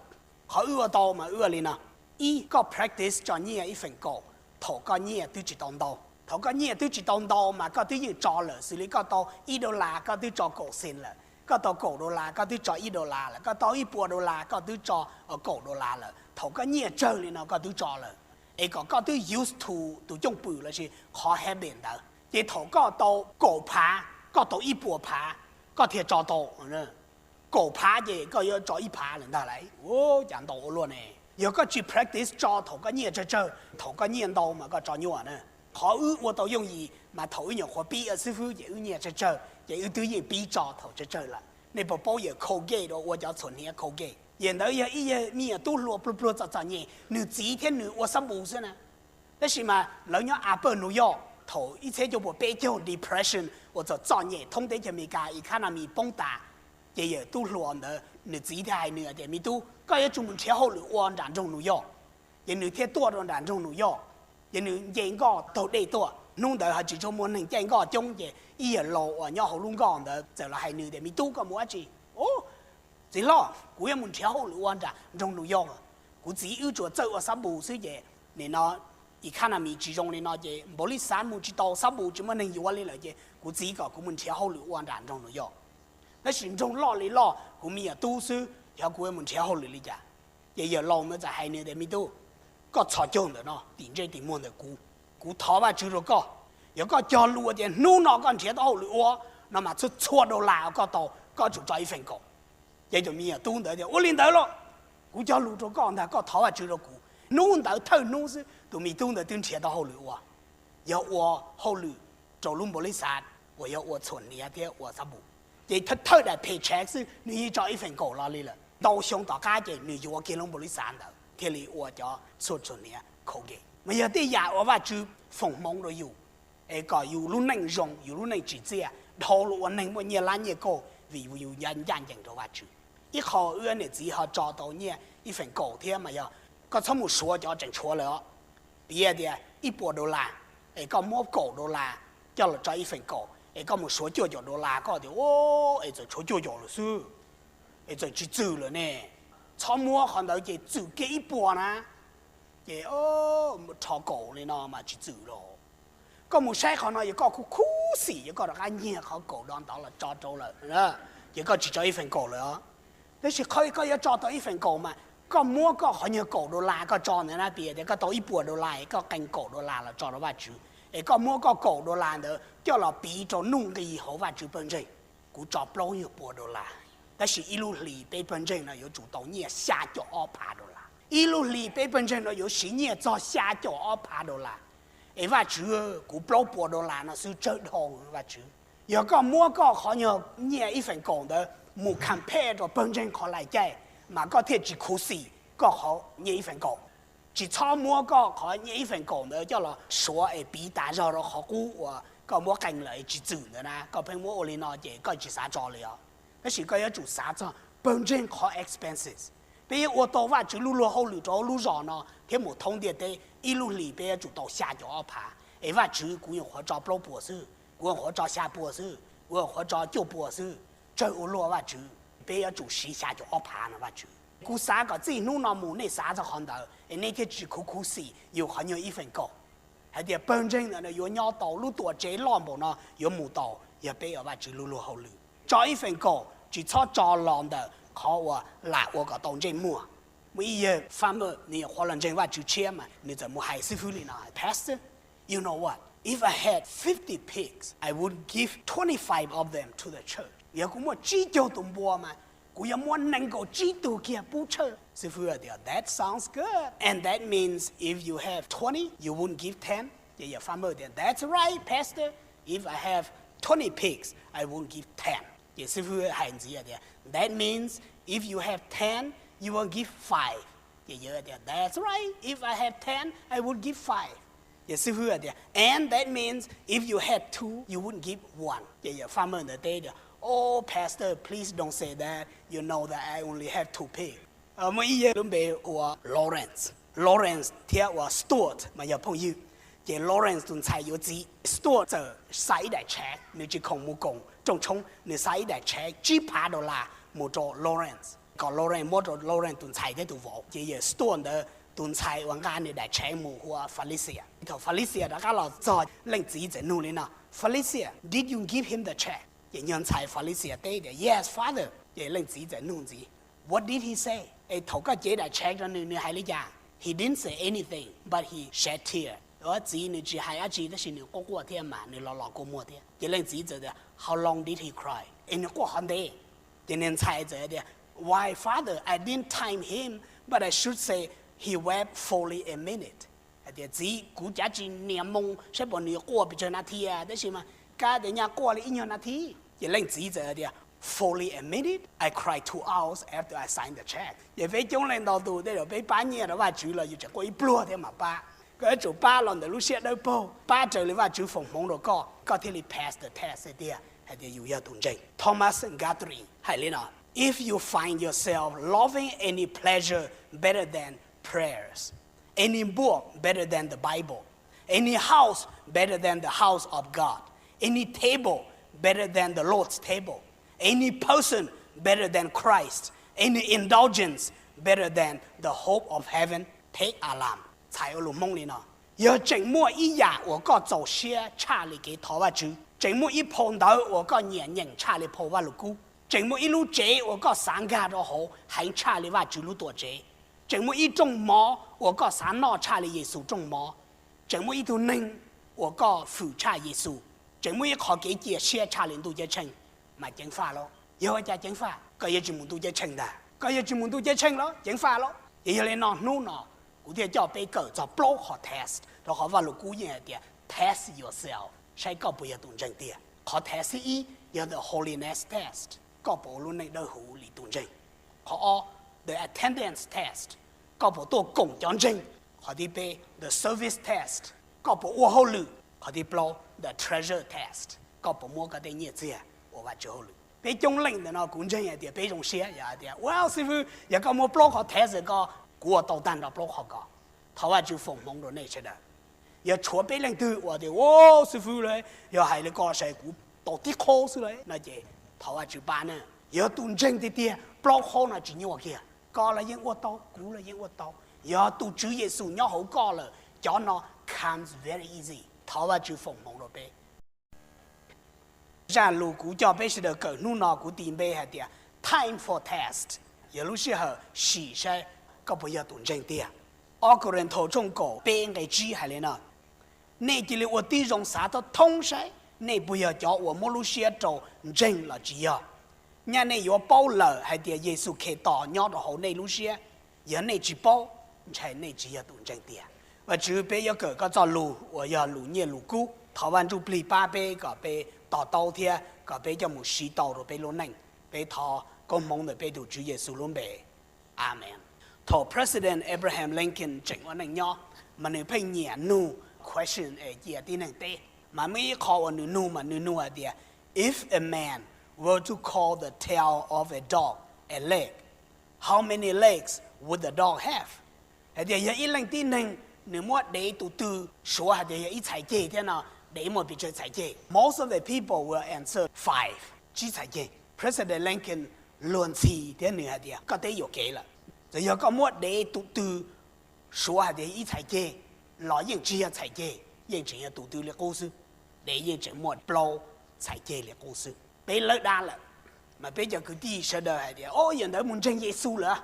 Qhov wb ua tau mas wb ua li no. Ib, koj practice tso nyiaj ib feem kaum thaum koj nyiaj twb tsis tau ntau. Thaum koj nyiaj twb tsis tau ntau mas koj twb yeej tso lawm, xws li koj tau ib dollar koj twb tso kaum cent lawm, koj tau kaum dollar koj twb tso ib dollar lawm, koj tau ib puas dollar koj twb tso kaum dollar lawm. Thaum koj nyiaj tsawg li no koj twb tso lawm, es kom koj twb used to tus cooj pwm lossis qhov habit ntawd. Ces thaum koj tau kaum phav, koj tau ib puas phav, koj thiaj tso tau. Kaum phav ces koj yuav tso ib phav lawm ntag lauj. Cas ntau ua luaj ne. Yog koj tsis practice tso thaum koj nyiaj tsawg tsawg, thaum koj nyiaj ntau mas koj tso nyuaj na. Qhov wb ua tau yooj yim mas thaum wb nyuam qhuav pib ua xib fwb ces wb nyiaj tsawg tsawg ces wb twb yeej pib tso thaum tsawg tsawg lawm. Nej puas paub yawm Colgate uas ua cov txhuam hniav Colgate? Yawm ntawd yog ib yawg me nyuam tub hluas pluag pluag txom txom nyem, nws txiv thiab nws ua xab npus xwb na. Tab sis mas lawv nyob Upper New York thaum ib txhiab cuaj puas peb caug depression uas txom txom nyem thoob teb chaws Amelikas economy poob tas, ces yawm tub hluas ntawd nws txiv thiaj hais nws tias, me tub, koj yuav tsum mus nrhiav hauj lwm ua nram nroog New York. Ces nws thiaj tuaj rau nram nroog New York, ces nws nce nkoj taug dej tuaj. Hnub ntawd ho tsis tshua muaj neeg caij nkoj coob, ces ib yawm laus uas nyob hauv lub nkoj ntawd txawm los hais nws tias, me tub, koj mus dab tsi? Txiv hlob, kuv yuav mus nrhiav hauj lwm ua nram nroog New York. Kuv txiv wb tsuas txawj ua xab npus xwb ces nim no economy tsis zoo li no ces npaum li xav mus tsis tau, xab npus tsis muaj neeg yuav li lawm ces kuv txiv kom kuv mus nrhiav hauj lwm ua nram nroog New York. Tab sis nroog loj li loj, kuv me nyuam tub xwb, xyov kuv yuav mus nrhiav hauj lwm li cas. Ces yawm laus ntawd txawm hais nws tias, me tub, koj txhos caug ntawm no tim ntsej tim muag ntawm kuv. Kuv thov Vajtswv rau koj, yog koj cog lus tias hnub no koj nrhiav tau hauj lwm ua no mas txhua txhua dollar uas koj tau koj tsum tso ib feem kaum. Ces tus me nyuam tub ntawd tias, ua li ntawd los, kuv cog lus rau koj ntag, koj thov Vajtswv rau kuv. Hnub ntawd thawj hnub xwb tus me tub ntawd twb nrhiav tau hauj lwm ua, yog ua hauj lwm rau lub npaum li xav uas yog ua txhuam hniav thiab ua xab npus. Ces thawj daim paycheck xwb nws yeej tso ib feem kaum los li lawm. Ntau xyoo tom qab ces nws yuav kiag lub npaum li xav ntawd thiaj li ua cov txhuam txhuam hniav Colgate. Mas yog tej yam uas Vajtswv foom hmoov rau yus es kom yus lub neej zoo, yus lub neej tsim txiaj dhau los ua neeg muaj nyiaj lab nyiaj kauj vim yus ncaj ncees rau Vajtswv. Ib qho wb niam txiv ho tso tau nyiaj ib feem kaum thiab mas yog koj txhob mus suav cov tseem tshuav lawm os. Piv tias ib puas dollar es koj muab kaum dollar coj los tso ib feem kaum es koj mus suav cuaj caum dollar, koj tias, es txawm tshuav cuaj caum lawm xwb, Es txawm tsis txwm lawm ne, txhob muab qhov ntawd ces txwm kiag ib puas na. Ces rho kaum li no mas tsis txwm los. Koj mus saib qhov no yog koj khuv khuv xim, yog koj rov qab nyiag qhov kaum do ntawd los tso rau lawm, ces koj tsis tso ib feem kaum lawm os. Tab sis qhov koj yuav tso tau ib feem kaum mas koj muab koj qhov nyuag kaum dollar koj tso ntawd na, piv tias koj tau ib puas dollar es koj qee kaum dollar los tso rau Vajtswv, es koj muab koj kaum dollar ntawd coj los piv rau nuj nqi hauv Vajtswv pawg ntseeg. Kuv tso plaub nyuag puas dollar, tab sis ib lub hlis peb pawg ntseeg no yuav tsum tau nyiaj xya caum ob phav dollar. Ib lub hlis peb pawg ntseeg no yuav siv nyiaj txog xya caum ob phav dollar. Es Vajtswv, kuv plaub puas dollar no xwb tsawg dhau Vajtswv. Yog koj muab koj qhov nyuag nyiaj ib feem kaum ntawd mus compare rau pawg ntseeg qhov lais caij, mas koj thiaj tsis khuv xim koj qhov nyiaj ib feem kaum. Tsis txhob muab koj qhov nyiaj ib feem kaum ntawd coj los suav es piv tas zog rau qhov qub uas koj muab qee lawm es tsis txwm ntawd na, koj pheej muab ua li no ces koj tsis xav tso li os. Tab sis koj yuav tsum xav txog pawg ntseeg qhov expenses. Peb yuav ua tau Vajtswv lub luag hauj lwm rau lub zos no thiab mus thoob ntiaj teb, ib lub hlis peb yuav tsum tau xya caum ob phav. Es Vajtswv, kuv nyuam qhuav tso plaub puas xwb, kuv nyuam qhuav tso xya puas xwb, kuv nyuam qhuav tso cuaj puas xwb, tsawg ua luaj Vajtswv. Peb yuav tsum siv xya caum ob phav no Vajtswv. Kuv xav kom txij hnub no mus nej xav txog qhov ntawd es nej thiaj tsis khuv khuv xim yus qhov nyuag ib feem kaum. Hais tias pawg ntseeg ntawd yuav nyob tau, lub tuam tsev loj npaum no yuav mus tau, yog peb ua Vajtswv lub luag hauj lwm. Tso ib feem kaum, tsis txhob tso los ntawm qhov uas lam ua kom tau ntsej muag. Muaj ib yawg farmer, nws nyuam qhuav los ntseeg Vajtswv tshiab mas nws txawm mus hais xib fwb li no, Pastor, you know what? If I had fifty pigs, I would give twenty-five of them to the church. Yog kuv muaj tsib caug tus npua mas kuv yuav muab nees nkaum tsib tug kiag pub church. Xib fwb tias, That sounds good. And that means if you have twenty, you wouldn't give ten? Ces yawg farmer tias, That's right, Pastor. If I have twenty pigs, I won't give ten. Ces xib fwb hais ntxiv tias, That means if you have ten, you will give five. Ces yawg tias, That's right. If I have ten, I would give five. Ces xib fwb tias, And that means if you had two, you wouldn't give one. Ces yawg farmer ntawd teb tias, Oh, Pastor, please don't say that. You know that I only have two pigs. Muaj ib yawg lub npe hu ua Lawrence. Lawrence thiab ua Stuart mas yog phooj ywg. Ces Lawrence tus ntxhais yuav txiv, Stuart txawm xa ib daim cheque, nws tsis khoom mus koom rooj tshoob, nws xa ib daim cheque tsib phav dollar mus rau Lawrence, kom Lawrence muab rau Lawrence tus ntxhais thiab tus vauv. Ces yawg Stuart ntawd tus ntxhais uas nqa nws daim cheque mus hu ua Felicia. Thaum Felicia rov qab los txog, leej txiv txawm nug li no, Felicia, did you give him the cheque? Ces nyuag ntxhais Felicia teb tias, Yes, father. Ces leej txiv txawm nug ntxiv, What did he say? Es thaum koj cev daim cheque rau nws, nws hais li cas? He didn't say anything, but he shed tear. Txiv, nws tsis hais dab tsi tab sis nws quaj quaj thiab mas nws los los kua muag thiab. Ces leej txiv txawm tias, How long did he cry? Es nws quaj qhov ntev? Ces niag ntxhais txawm tias, Why, father, I didn't time him, but I should say he wept fully a minute. Hais tias, Txiv, kuv cav tsis nias moo saib puas nws quaj pes tsawg nas thi, tab sis mas kab tias nyaj quaj li ib nyuag nas thi. Ces leej txiv txawm tias, Fully a minute? I cried two hours after I signed the cheque. Ces peb coob leej ntau tus tej zaum peb pab nyiaj rau Vajtswv los yus tseem quaj ib pluag thiab mam pab. Koj yuav tsum pab los ntawm lub siab dawb paug, pab raws li Vajtswv foom hmoov rau koj, koj thiaj li pass the test tiag hais tias yus yog tus ntseeg. Thomas Guthrie hais li no, If you find yourself loving any pleasure better than prayers, any book better than the Bible, any house better than the house of God, any table better than the Lord's table, any person better than Christ, any indulgence better than the hope of heaven, take alarm. Txhais ua lus Hmoob li no, yog tseem muaj ib yam uas koj txaus siab tshaj li kev thov Vajtswv, tseem muaj ib phau ntawv uas koj nyiam nyeem tshaj li phau Vajluskub, tseem muaj ib lub tsev uas koj xav nkag rau hauv heev tshaj li Vajtswv lub tuam tsev, tseem muaj ib rooj mov uas koj xav noj tshaj li Yexus rooj mov, tseem muaj ib tug neeg uas koj hwm tshaj Yexus, tseem muaj ib qho kev cia siab tshaj li ntuj ceeb tsheej, mas ceev faj lauj. Yog ua cas ceev faj? Koj yuav tsis mus ntuj ceeb tsheej ntag. Koj yuav tsis mus ntuj ceeb tsheej los ceev faj lauj. Ces yog li no hnub no kuv thiaj coj peb kawm txog plaub qhov test, rau qhov Vajluskub yeej hais tias test yourself, saib koj puas yog tus ntseeg tiag. Qhov test thib ib yog the holiness test, koj puas ua lub neej dawb huv li tus ntseeg. Qhov ob, the attendance test, koj puas tuaj koom cov ntseeg. Qhov thib peb, the service test, koj puas ua hauj lwm. Qhov thib plaub, the treasure test, koj puas muab koj tej nyiaj txiag ua Vajtswv hauj lwm. Peb coob leej ntawm no kuv ntseeg hais tias peb zoo siab yog hais tias, Wow, xib fwb, yog koj muab plaub qhov test ko, kuv ua tau tag nrho plaub qhov ko. Thov Vajtswv foom hmoov rau nej sawv daws. Yog tshuav peb leej twg uas tias, Wow, xib fwb lauj, yog hais li ko ces kuv tau tib qho xwb lauj, no ces thov Vajtswv pab na. Yog tus ntseeg tiag tiag Plaub hau no tsis nyuaj kiag, koj los yeej ua tau, kuv los yeej ua tau. Yog tus Tswv Yexus nyob hauv koj lawm, cov no comes very easy. Thov Vajtswv foom hmoov rau peb. Zaj lus kuv coj peb sawv daws kawm hnub no kuv tis npe hais tias time for test, yog lub sij hawm sim saib koj puas yog tus ntseeg tiag. Ob Kauleethaus tshooj kaum peb nqe tsib hais li no: Nej cia li ua tib zoo xav thoob thoob saib nej puas yog cov uas muab lub siab rau ntseeg los tsis yog. Nyaj nej yuav paub lawm hais tias Yexus Khetos nyob rau hauv nej lub siab. Yog nej tsis paub, ntshai nej tsis yog tus ntseeg tiag. Vajtswv, peb yuav kawm koj txoj lus uas yog lus nyiaj lus kub. Thov Vaj Ntsujplig pab peb kom peb to taub thiab kom peb coj mus siv tau rau peb lub neej. Peb thov koob hmoov ntawm peb tus Tswv Yexus lub npe. Amees. Thaum President Abraham Lincoln tseem ua neej nyob, mas nws pheej nyiam nug question es cia tib neeg teb. Mas muaj ib qho uas nws nug mas nws nug hais tias, If a man were to call the tail of a dog a leg, how many legs would the dog have? Hais tias yog ib leej tib neeg nws muab dev tus tw suav hais tias yog ib txhais ceg thiab no, dev muaj pes tsawg txhais ceg? Most of the people will answer five, tsib txhais ceg. President Lincoln luag ntxhi thiab nws hais tias koj teb yuam kev lawm. Txawm yog koj muab dev tus tw suav hais tias ib txhais ceg los yeej tsis yog txhais ceg, yeej tseem yog tus tw li qub xwb. Dev yeej tseem muaj plaub txhais ceg li qub xwb. Peb lawb dab lawm, mas peb cov kwv tij sawv daws hais tias, o, yog ntawd mus ntseeg Yexus lawm.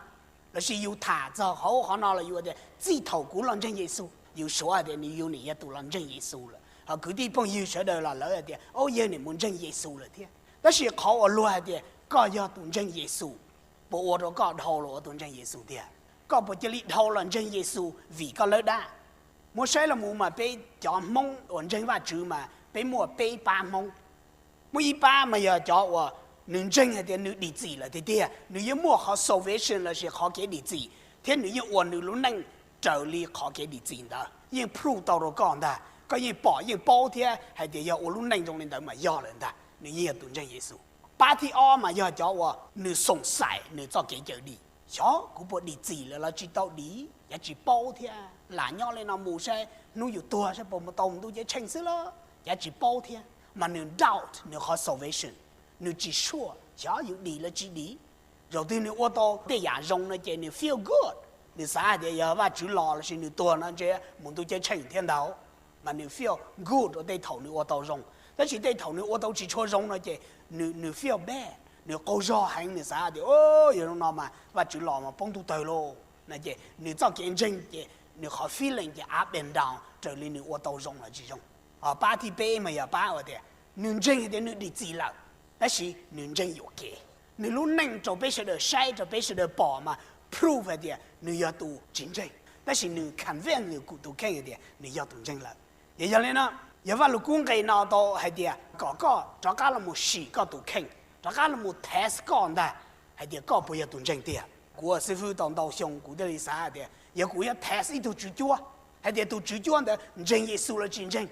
Lossis yus tham txog qhov ub qhov no los yus tias txij thaum kuv los ntseeg Yexus, yus suav hais tias nws yus nim yog tus los ntseeg Yexus lawm. Ho kwv tij phooj ywg sawv daws los lawv hais tias, o, yawg nim mus ntseeg Yexus lawm thiab. Tab sis qhov uas luag hais tias koj yog tus ntseeg Yexus, puas ua rau koj dhau los ua tus ntseeg Yexus tiag? Koj puas cia li dhau los ntseeg Yexus vim koj lawb dab? Muab saib los mus mas peb cov Hmoob uas ntseeg Vajtswv mas peb muaj peb pab Hmoob. Muaj ib pab mas yog cov uas nws ntseeg hais tias nws dim txim lawm tiag tiag, nws yeej muaj qhov salvation lossis qhov kev dim txim, thiab nws yeej ua nws lub neej raws li qhov kev dim txim ntawd, yeej prove tau rau koj ntag, koj yeej pom yeej paub thiab hais tias yog ua lub neej zoo li ntawd mas yog lawm ntag, nws yeej yog tus ntseeg Yexus. Pab thib ob mas yog cov uas nws xoom xaim nws txoj kev cawm dim, xyov kuv puas dim txim lawm los tsis tau dim, cav tsis paub thiab, lam nyob li no mus saib hnub yus tuag saib puas mus tau mus ntuj ceeb tsheej xwb los cav tsis paub thiab, mas nws doubt nws qhov salvation, nws tsis sure xyov yus dim los tsis dim. Zaum twg nws ua tau tej yam zoo no ces nws feel good, nws xav hais tias yog Vajtswv los lossis nws tuag no ntshe mus ntuj ceeb tsheej thiab ntag, mas nws feel good rau tej thaum nws ua tau zoo. Tab sis tej thaum nws ua tau tsis tshua zoo no ces nws feel bad, nws qaug zog heev, nws xav hais tias, o, yog zoo no mas Vajtswv los mas poob ntuj tawg lauj. No ces nws txoj kev ntseeg ces nws qhov feeling ces up and down raws li nws ua tau zoo los tsis zoo. Ho pab thib peb mas yog pab uas tias nws ntseeg hais tias nws dim txim lawm, tab sis nws ntseeg yuam kev. Nws lub neej rau peb sawv daws saib rau peb sawv daws pom mas prove hais tias nws yog tus tsis ntseeg, tab sis nws convince nws tus kheej hais tias nws yog tus ntseeg lawm. Yog, yog li no, yog Vaj Lug Kub nqe no tau hais tias kom koj rov qab los mus sim koj tus kheej, rov qab los mus test koj ntag, hais tias koj puas yog tus ntseeg tiag. Kuv ua xib fwb tau ntau xyoo kuv thiaj li xav hais tias yog kuv yuav test ib tug tswv cuab hais tias tus tswv cuab ntawd ntseeg Yexus los tsis ntseeg,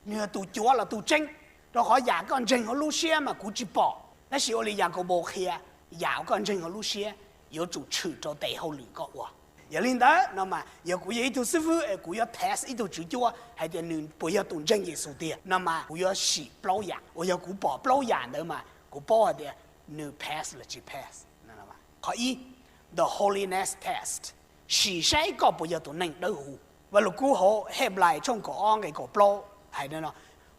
nws yog tus cuav los tus tseeb, rau qhov yam koj ntseeg hauv lub siab mas kuv tsis pom, tab sis ua li Yakaunpaus qhia, yam uas koj ntseeg hauv lub siab yuav tsum tshwm rau tes hauj lwm koj ua. Yog li ntawd no mas yog kuv yog ib tug xib fwb es kuv yuav test ib tug tswv cuab hais tias nws puas yog tus ntseeg Yexus tiag no mas kuv yuav sim plaub yam, uas yog kuv pom plaub yam ntawd mas kuv paub hais tias nws pass los tsis pass. Qhov ib, the holiness test, sim saib koj puas yog tus neeg dawb huv. Vaj Lug Kub hauv Henplais tshooj kaum ob nqe kaum plaub hais no,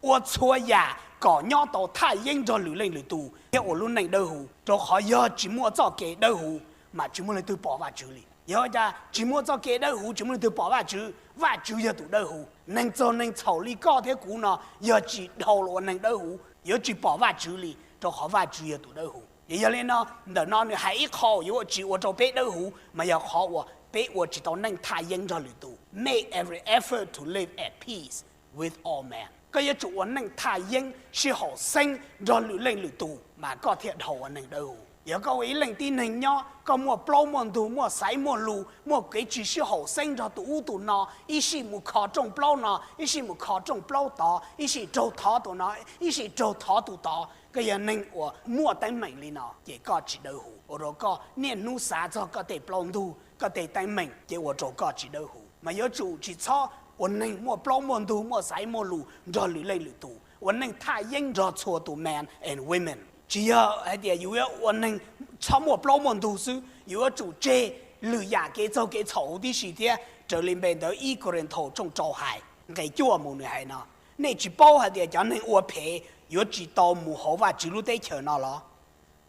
ua txhua yam kom nyob tau thaj yeeb nrog lwm leej lwm tus thiab ua lub neej dawb huv, rau qhov yog tsis muaj txoj kev dawb huv mas tsis muaj leej twg pom Vajtswv li. Yog cas tsis muaj txoj kev dawb huv tsis muaj leej twg pom Vajtswv? Vajtswv yog tus dawb huv. Neeg txaug neeg txhaum li koj thiab kuv no yog tsis dhau los ua neeg dawb huv yuav tsis pom Vajtswv li, rau qhov Vajtswv yog tus dawb huv. Ces yog li no, ntawm no nws hais ib qho yuav tsis ua rau peb dawb huv mas yog qhov uas peb ua tsis tau neej thaj yeeb nrog lwm tus. Make every effort to live at peace with all men. Koj yuav tsum ua neej thaj yeeb sib haum xeeb nrog lwm leej lwm tus mas koj thiaj dhau ua neeg dawb huv. Yog koj ua ib leej tib neeg nyob, koj muaj plaub muaj ntug, muaj xaiv muaj lus, muaj kev tsis sib haum xeeb nrog tus ub tus no, ib sij mus kho rooj plaub no, ib sij mus kho rooj plaub tod, ib sij raug thov tus no, ib sij raug thov tus tod, koj yog neeg uas muaj teeb meem li no ces koj tsis dawb huv, ua rau koj niaj hnub xav txog koj tej plaub ntug, koj tej teeb meem ces ua rau koj tsis dawb huv. Mas yuav tsum tsis txhob ua neeg muaj plaub muaj ntug, muaj xaiv muaj lus nrog lwm leej lwm tus, ua neej thaj yeeb nrog txhua tus men and women. Tsis yog hais tias yus yuav ua neeg Txhob muaj plaub muaj ntug xwb, yuav tsum tseg lwm yam kev txaug kev txhaum huv tib si thiab. Raws li npe ntawd ib Kauleethaus tshooj rau hais nqe cuaj mus nws hais no: Nej tsis paub hais tias cov neeg ua phem yuav tsis tau mus hauv Vajtswv lub teb chaws no los?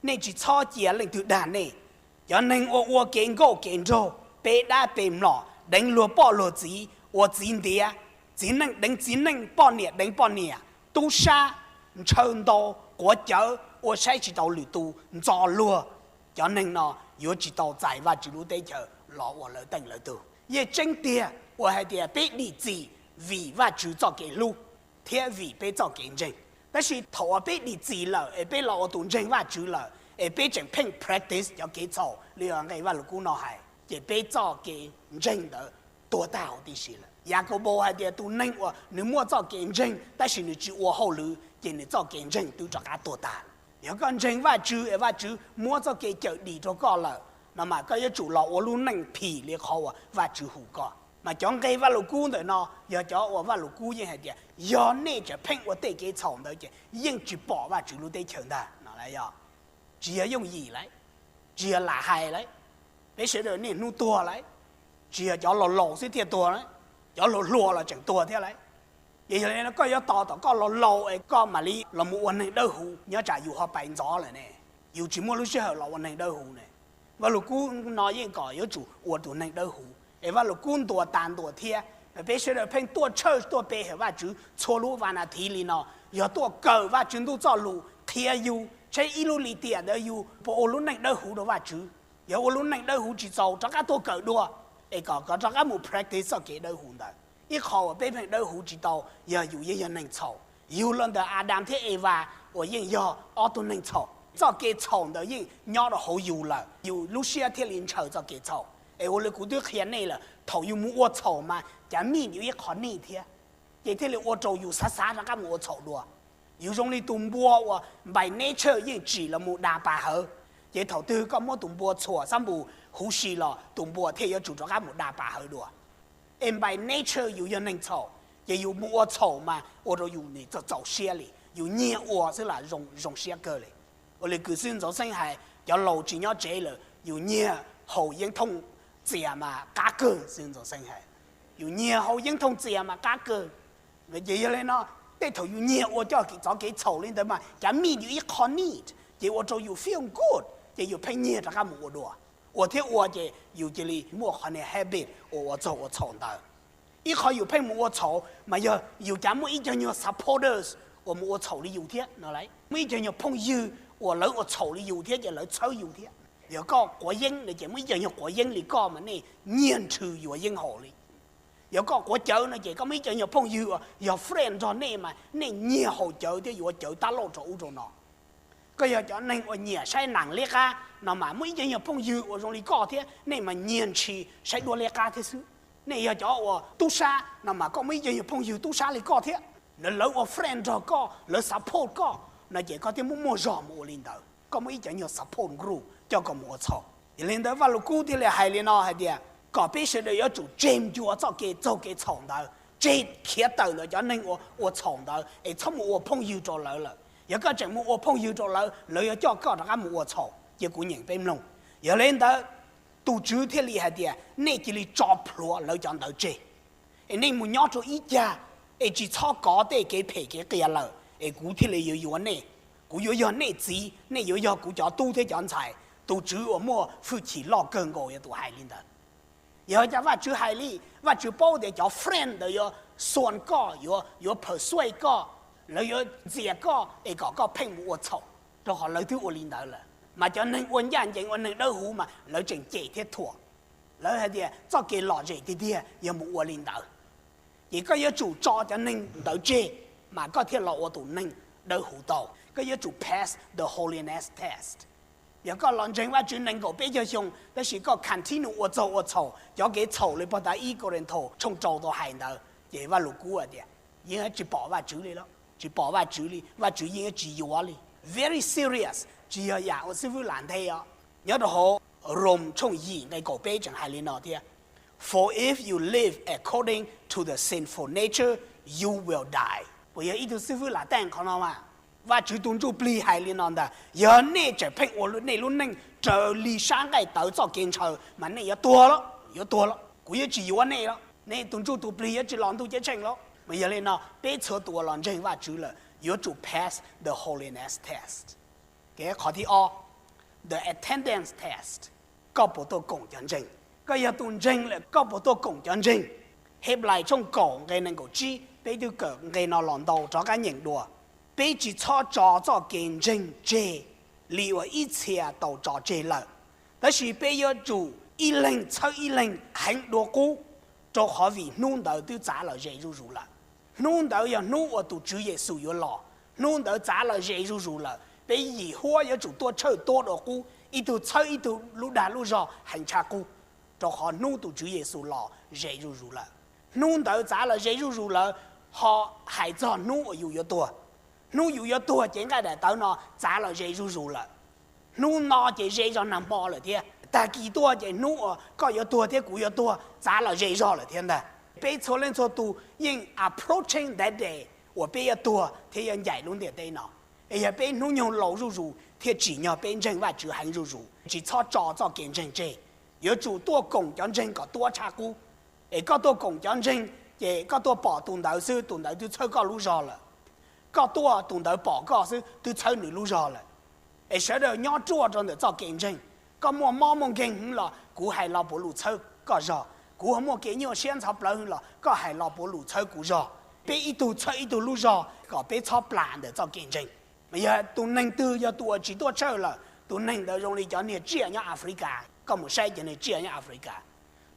Nej tsis txhob cia leej twg dag nej. Cov neeg uas ua kev nkauj kev nraug, pe dab pe mlom, deev luag poj luag txiv, ua txiv ntiav, txiv neej deev txiv neej, poj niam deev poj niam, tub sab, ntshaw ntau, quav cawv, ua saib tsis taus lwm tus, ntxo luag, cov neeg no yuav tsis tau txais Vajtswv lub teb chaws los ua lawv teej lawv tug. Yeej tseeb tiag uas hais tias peb dim txim vim Vajtswv txoj kev hlub thiab vim peb txoj kev ntseeg. Tab sis thaum uas peb dim txim lawm es peb los ua tus ntseeg Vajtswv lawm es peb tseem pheej practice cov kev txhaum li nqe Vajluskub no hais, ces peb txoj kev ntseeg ntawd tuag tag huv tib si lawm. Yakaunpaus hais tias tus neeg uas nws muaj txoj kev ntseeg tab sis nws tsis ua hauj lwm ces nws txoj kev ntseeg twb rov qab tuag tag. Yog koj ntseeg Vajtswv es Vajtswv muab txoj kev cawm dim rau koj lawm no mas koj yuav tsum los ua lub neej phim li qhov uas Vajtswv hu koj. Mas cov nqe Vajluskub ntawm no yog cov uas Vajluskub yeej hais tias yog nej tseem pheej ua tej kev txhaum ntawd ces yeej tsis pom Vajtswv lub teb chaws ntag no. Tsis yog yooj yim lawm, tsis yog lam hais lawm, peb sawv daws niaj hnub tuag lawm, tsis yog cov laus laus xwb thiaj tuag lawm, cov hluas hluas los tseem tuag thiab lawm. Ces yog li no koj yuav tos tom koj laus laus es koj mam li los mus ua neeg dawb huv, nyob tsam yus ho pais ntxov lawm ne, yus tsis muaj lub sij hawm los ua neeg dawb huv ne. Vajluskub no yeej kom yuav tsum ua tus neeg dawb huv es Vajluskub ntuas tas ntuas thiab. Peb sawv daws pheej tuaj tshawj tuaj pe hawm Vajtswv txhua lub vas nas thiv li no, yog tuaj kawm Vajtswv ntuj txoj lus qhia yus saib ib lub lim tiam ntawd yus puas ua lub neej dawb huv rau Vajtswv. Yog ua lub neej dawb huv tsis txaus rov qab tuaj kawm dua es kom kov rov qab mus practice txoj kev dawb huv ntawd. Ib qho uas peb pheej dawb huv tsis tau yog yus yeej yog neeg txhaum. Yug los ntawm Adas thiab Evas uas yeej yog ob tug neeg txhaum, txoj kev txhaum ntawd yeej nyob rau hauv yus lawm, yus lub siab thiaj li ntshaw txoj kev txhaum. Es ua li kuv twb qhia nej lawm, thaum yus mus ua txhaum mas cav mij yus ib qho nij thiab, ces thiaj li ua rau yus xav xav rov qab mus ua txhaum dua. Yus zoo li tus npua uas by nature yeej tsim los mus da pas hawv, ces thaum twg koj muab tus npua txhuam xab npus huv si los tus npua thiaj yuav tsum rov qab mus da pas hawv dua. Es by nature yus yog neeg txhaum, ces yus mus ua txhaum mas ua rau yus nim txaus txaus siab li, yus nyiag ua xwb lam zoo siab kawg li. Ua li kws xib ntxoov xeeb hais, cov laus tsis nyob tsev lawm yus nyiag haus yeeb thooj txias mas qab kawg, xib ntxoov xeeb hais, yus nyiag haus yeeb thooj txias mas qab kawg. Ces yog li no, tej thaum yus nyiag ua coj txoj kev txhaum li ntawd mas cav mij yus ib qho nij, ces ua rau yus feel good ces yus pheej nyiag rov qab mus ua dua. Ua thiab ua ces yus cia li muaj qhov niag habit uas ua txhaum ua txhaum ntawd. Ib qho yus pheej mus ua txhaum mas yog yus cav muaj ib co nyuag supporters uas mus ua txhaum li yus thiab no, muaj ib co nyuag phooj ywg uas lawv ua txhaum li yus thiab ces lawv txhawb yus thiab. Yog koj quav yeeb no ces muaj ib co nyuag quav yeeb li koj mas nej nyiag nrhw yuav yeeb haus li. Yog koj quav cawv no ces koj muaj ib co nyuag phooj ywg uas yog friend nrog nej mas nej nyiag haus cawv thiab yuav cawv tab lauj rau ub rau no. Koj yog cov neeg uas nyiam saib nees liab qab no mas muaj ib co nyuag phooj ywg uas zoo li koj thiab nej mas nyiag ntshis saib duab liab qab thiab xwb. Nej yog cov uas tub sab no mas koj muaj ib co nyuag phooj ywg tub sab li koj thiab, lawv ua friend nrog koj, lawv support koj no ces koj thiaj muaj muaj zog mus ua li ntawd. Koj muaj ib co nyuag support group coj koj mus ua txhaum. Yog li ntawd Vaj Lug Kub thiaj li hais li no hais tias kom peb sawv daws yuav tsum tseg ncua txoj kev txaug kev txhaum ntawd, tseg khiav tawm ntawm cov neeg uas ua txhaum ntawd es txhob mus ua phooj ywg rau lawv lawm. Yog koj tseem mus ua phooj ywg rau lawv, lawv yuav coj koj rov qab mus ua txhaum. Ces kuv nyeem peb mloog. Yog li ntawd tus Tswv thiaj li hais tias nej cia li tso plhuav lawv cov ntawd tseg, es nej mus nyob rau ib cag, es tsis txhob kov tej kev phem kev qias lawm, es kuv thiaj li yuav yuav nej. Kuv yuav yog nej txiv, nej yuav yog kuv cov tub thiab cov ntxhais. Tus Tswv uas muaj hwj chim loj kawg nkaus yog tus hais li ntawd. Yog cas Vaj Tswv hais li? Vaj Tswv paub tias cov friend ntawd yuav xuas koj, yuav yuav persuade koj, lawv yuav ntxias koj es kom koj pheej mus ua txhaum, rau qhov lawv twb ua li ntawd lawm. Mas cov neeg ua ncaj ncees ua neeg dawb huv mas lawv tseem cem thiab thuam. Lawv hais tias txoj kev lom zem tiag tiag yog mus ua li ntawd. Ces koj yuav tsum tso cov neeg ntawd tseg, mas koj thiaj los ua tus neeg dawb huv tau. Koj yuav tsum pass the holiness test. Yog koj los ntseeg Vaj Tswv nees nkaum peb caug xyoo tab sis koj continue ua txaug ua txhaum, cov kev txhaum li pog tas ib Kauleethaus tshooj rau tau hais ntawd, ces Vaj Lug Kub tias yeej tsis pom Vaj Tswv li los, tsis pom Vaj Tswv li, Vaj Tswv yeej tsis yuav li. Very serious, tsis yog yam uas xib fwb lam nthe os. Nyob rau hauv Roos tshooj yim nqe kaum peb tseem hais li no thiab: For if you live according to the sinful nature, you will die. Puas yog ib tug xib fwb lam teej qhov no mas? Vajtswv tus Ntsujplig hais li no ntag: Yog nej tseem pheej ua nej lub neej raws li sab nqaij tawv txoj kev ntshaw mas nej yuav tuag lawm, yuav tuag lawm. Kuv yuav tsis yuav nej lawm. Nej tus Ntsujplig yuav tsis los Ntuj Ceeb Tsheej lawm. Mas yog li no peb txhua tus uas los ntseeg Vajtswv lawm yuav tsum pass the holiness test. Kev qhov thib ob, the attendance test. Koj puas tuaj koom cov ntseeg? Koj yog tus ntseeg lawm, koj puas tuaj koom cov ntseeg? Henplais tshooj kaum nqe nees nkaum tsib, peb twb kawm nqe no los ntau rov qab nyeem dua: Peb tsis txhob tso txoj kev ntseeg tseg li uas ib txhia tau tso tseg lawm, tab sis peb yuav tsum ib leeg txhawb ib leeg heev dua qub, rau qhov vim hnub ntawd twb txav los ze zuj zus lawm. Hnub ntawd yog hnub uas tus Tswv Yexus yuav los. Hnub ntawd txav los ze zuj zus lawm. Peb yim huab yuav tsum tuaj tshawj tuab dua qub, ib tug txhawb ib tug lub dag lub zog heev tshaj qub, rau qhov hnub tus Tswv Yexus los ze zuj zus lawm. Hnub ntawd txav los ze zuj zus lawm, ho hais txog hnub uas yus yuav tuag. Hnub yus yuav tuag ces nqaij daim tawv no txav los ze zuj zus lawm. Hnub no ces ze zog nag hmo lawm thiab. Tag kis tuaj ces hnub uas koj yuav tuag thiab kuv yuav tuag txav los ze zog lawm thiab ntag. Peb txhua leej txhua tus yeej approaching that day uas peb yuav tuag thiab yuav ncaim lub ntiaj teb no. Es yog peb hnub nyoog laus zuj zus thiaj tsim nyog peb ntseeg Vajtswv heev zuj zus, tsis txhob tso txoj kev ntseeg tseg. Yuav tsum tuaj koom cov ntseeg kom tuab tshaj qub. Es koj tuaj koom cov ntseeg, ces koj tuaj pom tus ntawd xwb, tus ntawd twb txhawb koj lub zog lawm. Koj tuaj, tus ntawd pom koj xwb, twb txhawb nws lub zog lawm. Es sawv daws nyob ruaj rau ntawm txoj kev ntseeg. Koj muaj mob muaj nkeeg heev los kuv hais lo puav lus txhawb koj zog. Kuv muaj kev nyuaj siab ntxhov plawv heev los koj hais lo puav lus txhawb kuv zog. Peb ib tug txhawb ib tug lub zog kom peb txhob plam ntawm txoj kev ntseeg. Mas yog tus neeg twg yog tus uas tsis tuaj tshawj lawm, tus neeg ntawd zoo li cov niag tsiaj nyob Africa. Koj mus saib cov niag tsiaj nyob Africa,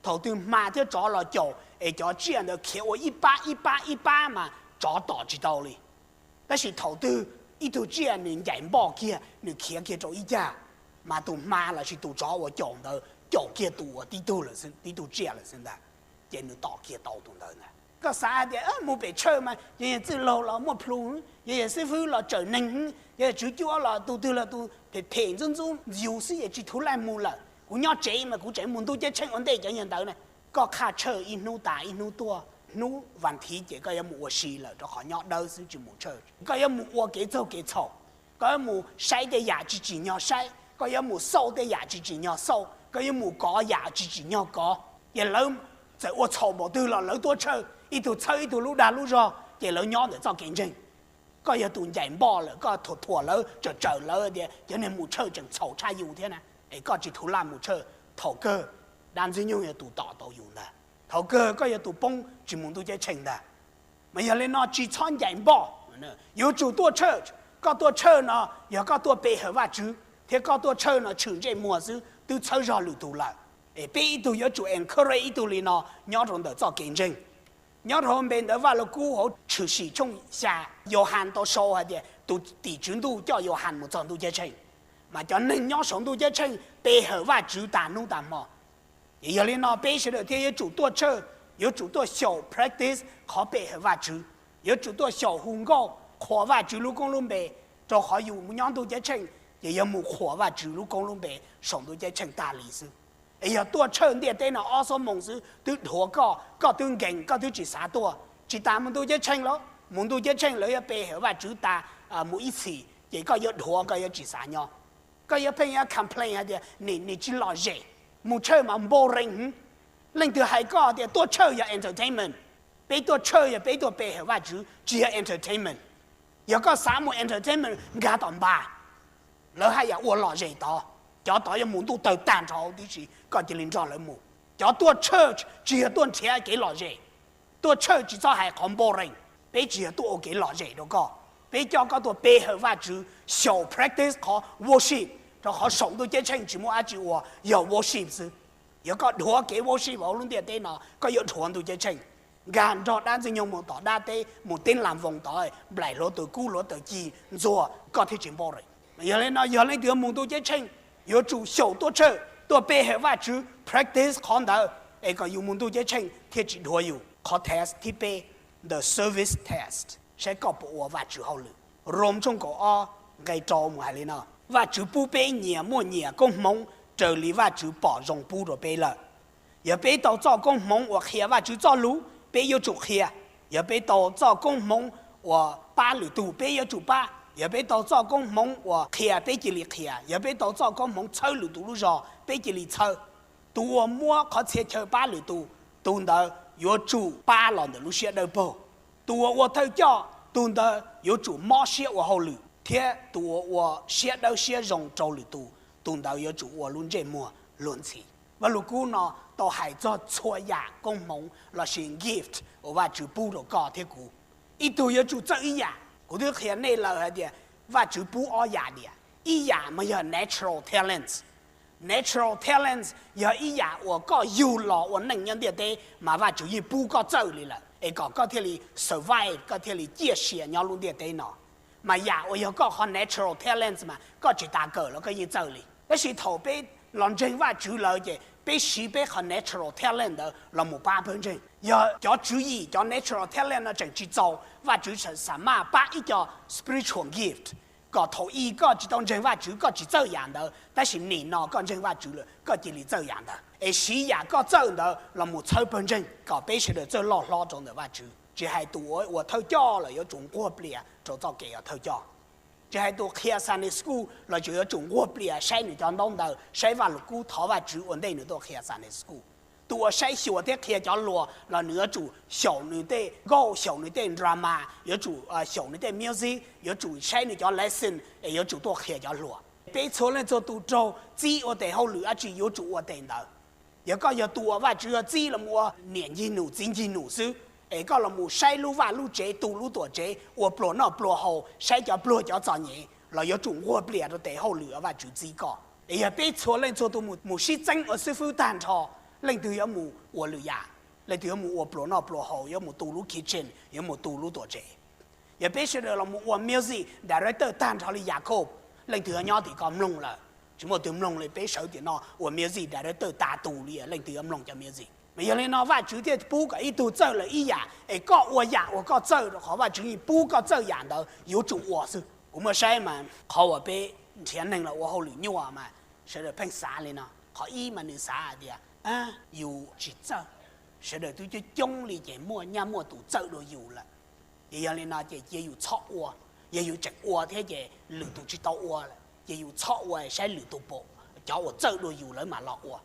thaum twg hma thiab tsov los caum es cov tsiaj ntawd khiav ua ib pab ib pab ib pab mas tsov tom tsis tau li. Tab sis thaum twg ib tug tsiaj nws ncaim npoj kiag, nws khiav kiag rau ib cag, mas tus hma lossis tus tsov uas caum ntawd caum kiag tus uas tib tug, tib tug tsiaj lawm xwb ntag, ces nws tom kiag tau tus ntawd ntag. Koj xav hais tias mus pem church mas yog yog txwj laug los muaj plhu, yog yog xib fwb los tsawm neeg, yog yog tswv cuab los tus twg los tus phem phem ntxub ntxub yus xwb es tsis thuv laj mus lawm, kuv nyob tsev mas kuv tseem mus Ntuj Ceeb Tsheej ua ntej cov yog ntawd na. Koj qhaj church ib hnub tas ib hnub tuaj, hnub vas thiv ces koj yuav mus ua si lawm rau qhov nyob dawb xwb tsis mus church. Koj yuav mus ua kev txaug kev txhaum, koj yuav mus saib tej yam tsis tsim nyog saib, koj yuav mus xauj tej yam tsis tsim nyog xauj, koj yuav mus kov yam tsis tsim nyog kov. Ces lawv txawm ua txhaum npaum twg los lawv tuaj church, ib tug txhawb ib tug lub dag lub zog ces lawv nyob ntawm txoj kev ntseeg. Koj yog tus ncaim npoj lawm, koj thuam thuam lawv, tsawm tsawm lawv tias cov niag mus church tseem txhaum tshaj yus thiab na, es koj tsis thuv laj mus church, thaum kawg dab Ntxwg Nyoog yog tus tom tau yus ntag. Thaum kawg koj yog tus poob tsis mus Ntuj Ceeb Tsheej ntag. Mas yog li no tsis txhob ncaim npoj, yuav tsum tuaj church. Koj tuaj church no yog koj tuaj pe hawm Vajtswv, thiab koj tuaj church no tshwm ntsej muag xwb twb txhawb zog lwm tus lawm. Es peb ib tug yuav tsum encourage ib tug li no nyob rau ntawm txoj kev ntseeg. Nyob rau hauv npe ntawv Vaj Lug Kub hauv Tshwm Sim tshooj xya, Yauhas tau sau hais tias tus tim tswv ntuj coj Yauhas mus txog Ntuj Ceeb Tsheej, mas cov neeg nyob saum Ntuj Ceeb Tsheej pe hawm Vajtswv tas hnub tas hmo. Ces yog li no peb sawv daws thiaj yuav tsum tuaj church, yuav tsum tuaj xyaum practice qhov pe hawm Vajtswv, yuav tsum tuaj xyaum hu nkauj qhuas Vajtswv lub koob lub npe, rau qhov yus nyob Ntuj Ceeb Tsheej ces yog mus qhuas Vajtswv lub koob lub npe saum Ntuj Ceeb Tsheej tas li xwb. Es yog tuaj church ntiaj teb no ob xuab moos xwb twb dhuav koj, koj twb nkees, koj twb tsis xav tuaj. Tsis tas mus Ntuj Ceeb Tsheej los, mus Ntuj Ceeb Tsheej lawv yuav pe hawm Vajtswv tas mus ib txhis ces koj yuav dhuav, koj yuav tsis xav nyob. Koj yuav pheej yuav complain hais tias nim nim tsis lom zem, mus church mas boring heev. Leej twg hais koj tias tuaj church yog entertainment? Peb tuaj church yog peb tuaj pe hawm Vajtswv, tsis yog entertainment. Yog koj xav mus entertainment nkag tom npas, lawv haj yam ua lom zem tod. Cov tod yuav mus ntuj tawg tag nrho huv tib si, koj cia li nrog lawv mus. Cov tuaj church tsis yog tuaj nrhiav kev lom zem. Tuaj church tsis txhob hais qhov boring. Peb tsis yog tuaj ua kev lom zem rau koj, peb coj koj tuaj pe hawm Vajtswv, xyaum practice qhov worship, rau qhov saum Ntuj Ceeb Tsheej tsis muaj dab tsi ua yog worship xwb. Yog koj dhuav kev worship hauv lub ntiaj teb no koj yuav dhuav Ntuj Ceeb Tsheej. Nkag nrog dab Ntxwg Nyoog mus tom dab teb, mus teb las voos tod, nplaim hluav taws kub hluav taws ci, ntxuag, koj thiaj tsis boring. Yog li no yog leej twg yuav mus Ntuj Ceeb Tsheej yuav tsum xyaum tuaj church, tuaj pe hawm Vajtswv, practice qhov ntawd es kom yus mus Ntuj Ceeb Tsheej thiaj tsis dhuav yus. Qhov test thib peb, the service test, saib koj puas ua Vajtswv hauj lwm. Roos tshooj kaum ob nqe rau mus hais li no: Vajtswv pub peb nyias muaj nyias koob hmoov raws li Vajtswv pom zoo pub rau peb lawm. Yog peb tau txoj koob hmoov uas qhia Vajtswv txoj lus, peb yuav tsum qhia. Yog peb tau txoj koob hmoov uas pab lwm tus, peb yuav tsum pab. Yog peb tau txoj koob hmoov uas qhia, peb cia li qhia. Yog peb tau txoj koob hmoov txhawb lwm tus lub zog, peb cia li txhawb. Tus uas muab qhov txhia chaw pab lwm tus, tus ntawd yuav tsum pab los ntawm lub siab dawb paug. Tus uas ua thawj coj, tus ntawd yuav tsum mob siab ua hauj lwm, thiab tus uas ua siab dawb siab zoo rau lwm tus, tus ntawd yuav tsum ua lub ntsej muag luag ntxhi. Vaj Lug Kub no tau hais txog txhua yam koob hmoov lossis gift uas Vajtswv pub rau koj thiab kuv. Ib tug yuav tsum txawj ib yam. Kuv twb qhia nej lawm hais tias Vajtswv pub ob yam diam. Ib yam mas yog natural talents. Natural talents yog ib yam uas koj yug los ua neej nyob ntiaj teb mas Vajtswv yeej pub koj txawj li lawm es kom koj thiaj li survive, koj thiaj li ciaj sia nyob lub ntiaj teb no. Mas yam uas yog koj qhov natural talents mas koj tsis tas kawm los koj yeej txawj li. Tab sis thaum peb los ntseeg Vajtswv lawm ces peb siv peb qhov natural talent ntawd los mus pab pawg ntseeg. Yog cov tswv yim cov natural talent no tseem tsis txaus, Vajtswv tseem xa maj pab ib co spiritual gift, kom thaum i koj tsis tau ntseeg Vajtswv koj tsis txawj yam ntawd, tab sis nim no koj ntseeg Vajtswv lawm koj cia li txawj yam ntawd, es siv yam koj txawj ntawd los mus txhawb pawg ntseeg kom peb sawv daws txawj loj hlob rau ntawm Vajtswv. Tsis hais tus uas ua thawj coj los yuav tsum nquag plias rau txoj kev ua thawj coj. Tsis hais tus qhia Sunday school los tseem yuav tsum nquag plias saib nws cov ntaub ntawv, saib Vaj Lug Kub, thov Vajtswv ua ntej nws tuaj qhia Sunday school. Tus uas saib xyuas thiab qhia cov hluas los nws yuav tsum xyaum nws tej nkauj, xyaum nws tej drama, yuav tsum xyaum nws tej music, yuav tsum saib nws cov lesson, es yuav tsum tuaj qhia cov hluas. Peb txhua leej txhua tus raug txib ua tes hauj lwm dab tsi yuav tsum ua tes ntawd. Yog koj yog tus uas Vajtswv yuav txib los ua niam ncig nus txiv ncig nus xwb, es koj los mus saib lub vaj lub tsev, tu lub tuam tsev, ua pluas noj pluas haus, saib cov pluag cov txom nyem los yuav tsum nquag plias rau tes hauj lwm uas Vajtswv txib koj. Es yog peb txhua leej txhua tus mus sib txeeb ua xib fwb tag nrho, leej twg yuav mus ua lwm yam, leej twg yuav mus ua pluas noj pluas haus, yuav mus tu lub kitchen, yuav mus tu lub tuam tsev. Yog peb sawv daws los mus ua music director tag nrho li Yakob, leej twg yuav nyob tim ko mloog lawm? Tsis muaj tus mloog li. Peb sawv tim no ua music director tas tus li, leej twg yuav mloog cov music? Mas yog li no Vajtswv thiaj pub kom ib tug txawj lawm ib yam, es koj ua yam uas koj txawj, rau qhov Vajtswv yeej pub koj txawj yam ntawd yuav tsum ua xwb. Kuv muaj saib mas qhov uas peb nrhiav neeg los ua hauj lwm nyuaj mas sawv daws pheej xav li no. Qhov ib mas nws xav hais tias yus tsis txawj, sawv daws twb coob coob li ces muaj nyaj muaj tus txawj dua yus lawm. Ces yog li no ces cia yus txhob ua. Yog yus tseem ua thiab ces lwm tus tsis tau ua lawm, ces yus txhob ua saib lwm tus pom, cov uas txawj dua yus lawv mam los ua.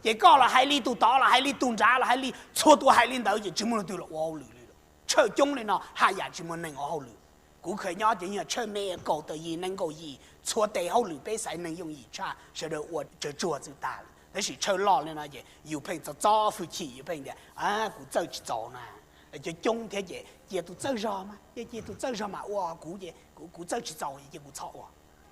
Ces koj los hais li tus tod, los hais li tus nrad, los hais li txhua tus hais li ntawd ces tsis muaj leej twg los ua hauj lwm li lawm. Tshawj coob li no haj yam tsis muaj neeg ua hauj lwm. Kuv khaws nyob ces yog tshawj me kaum tawm yim nees nkaum yim, txhua tes hauj lwm peb xaiv neeg yooj yim tshaj, sawv daws ua tsawg tsuag txwv tag lawm. Tab sis tshawj loj li no ces yus pheej txo txob hwj chim, yus pheej tias kuv txawj tsis txaus na. Cov coob thiab ces cia tus txawj zog mas, cia cia tus txawj zog mas ua, kuv ces kuv txawj tsis txaus ces cia kuv txhob ua.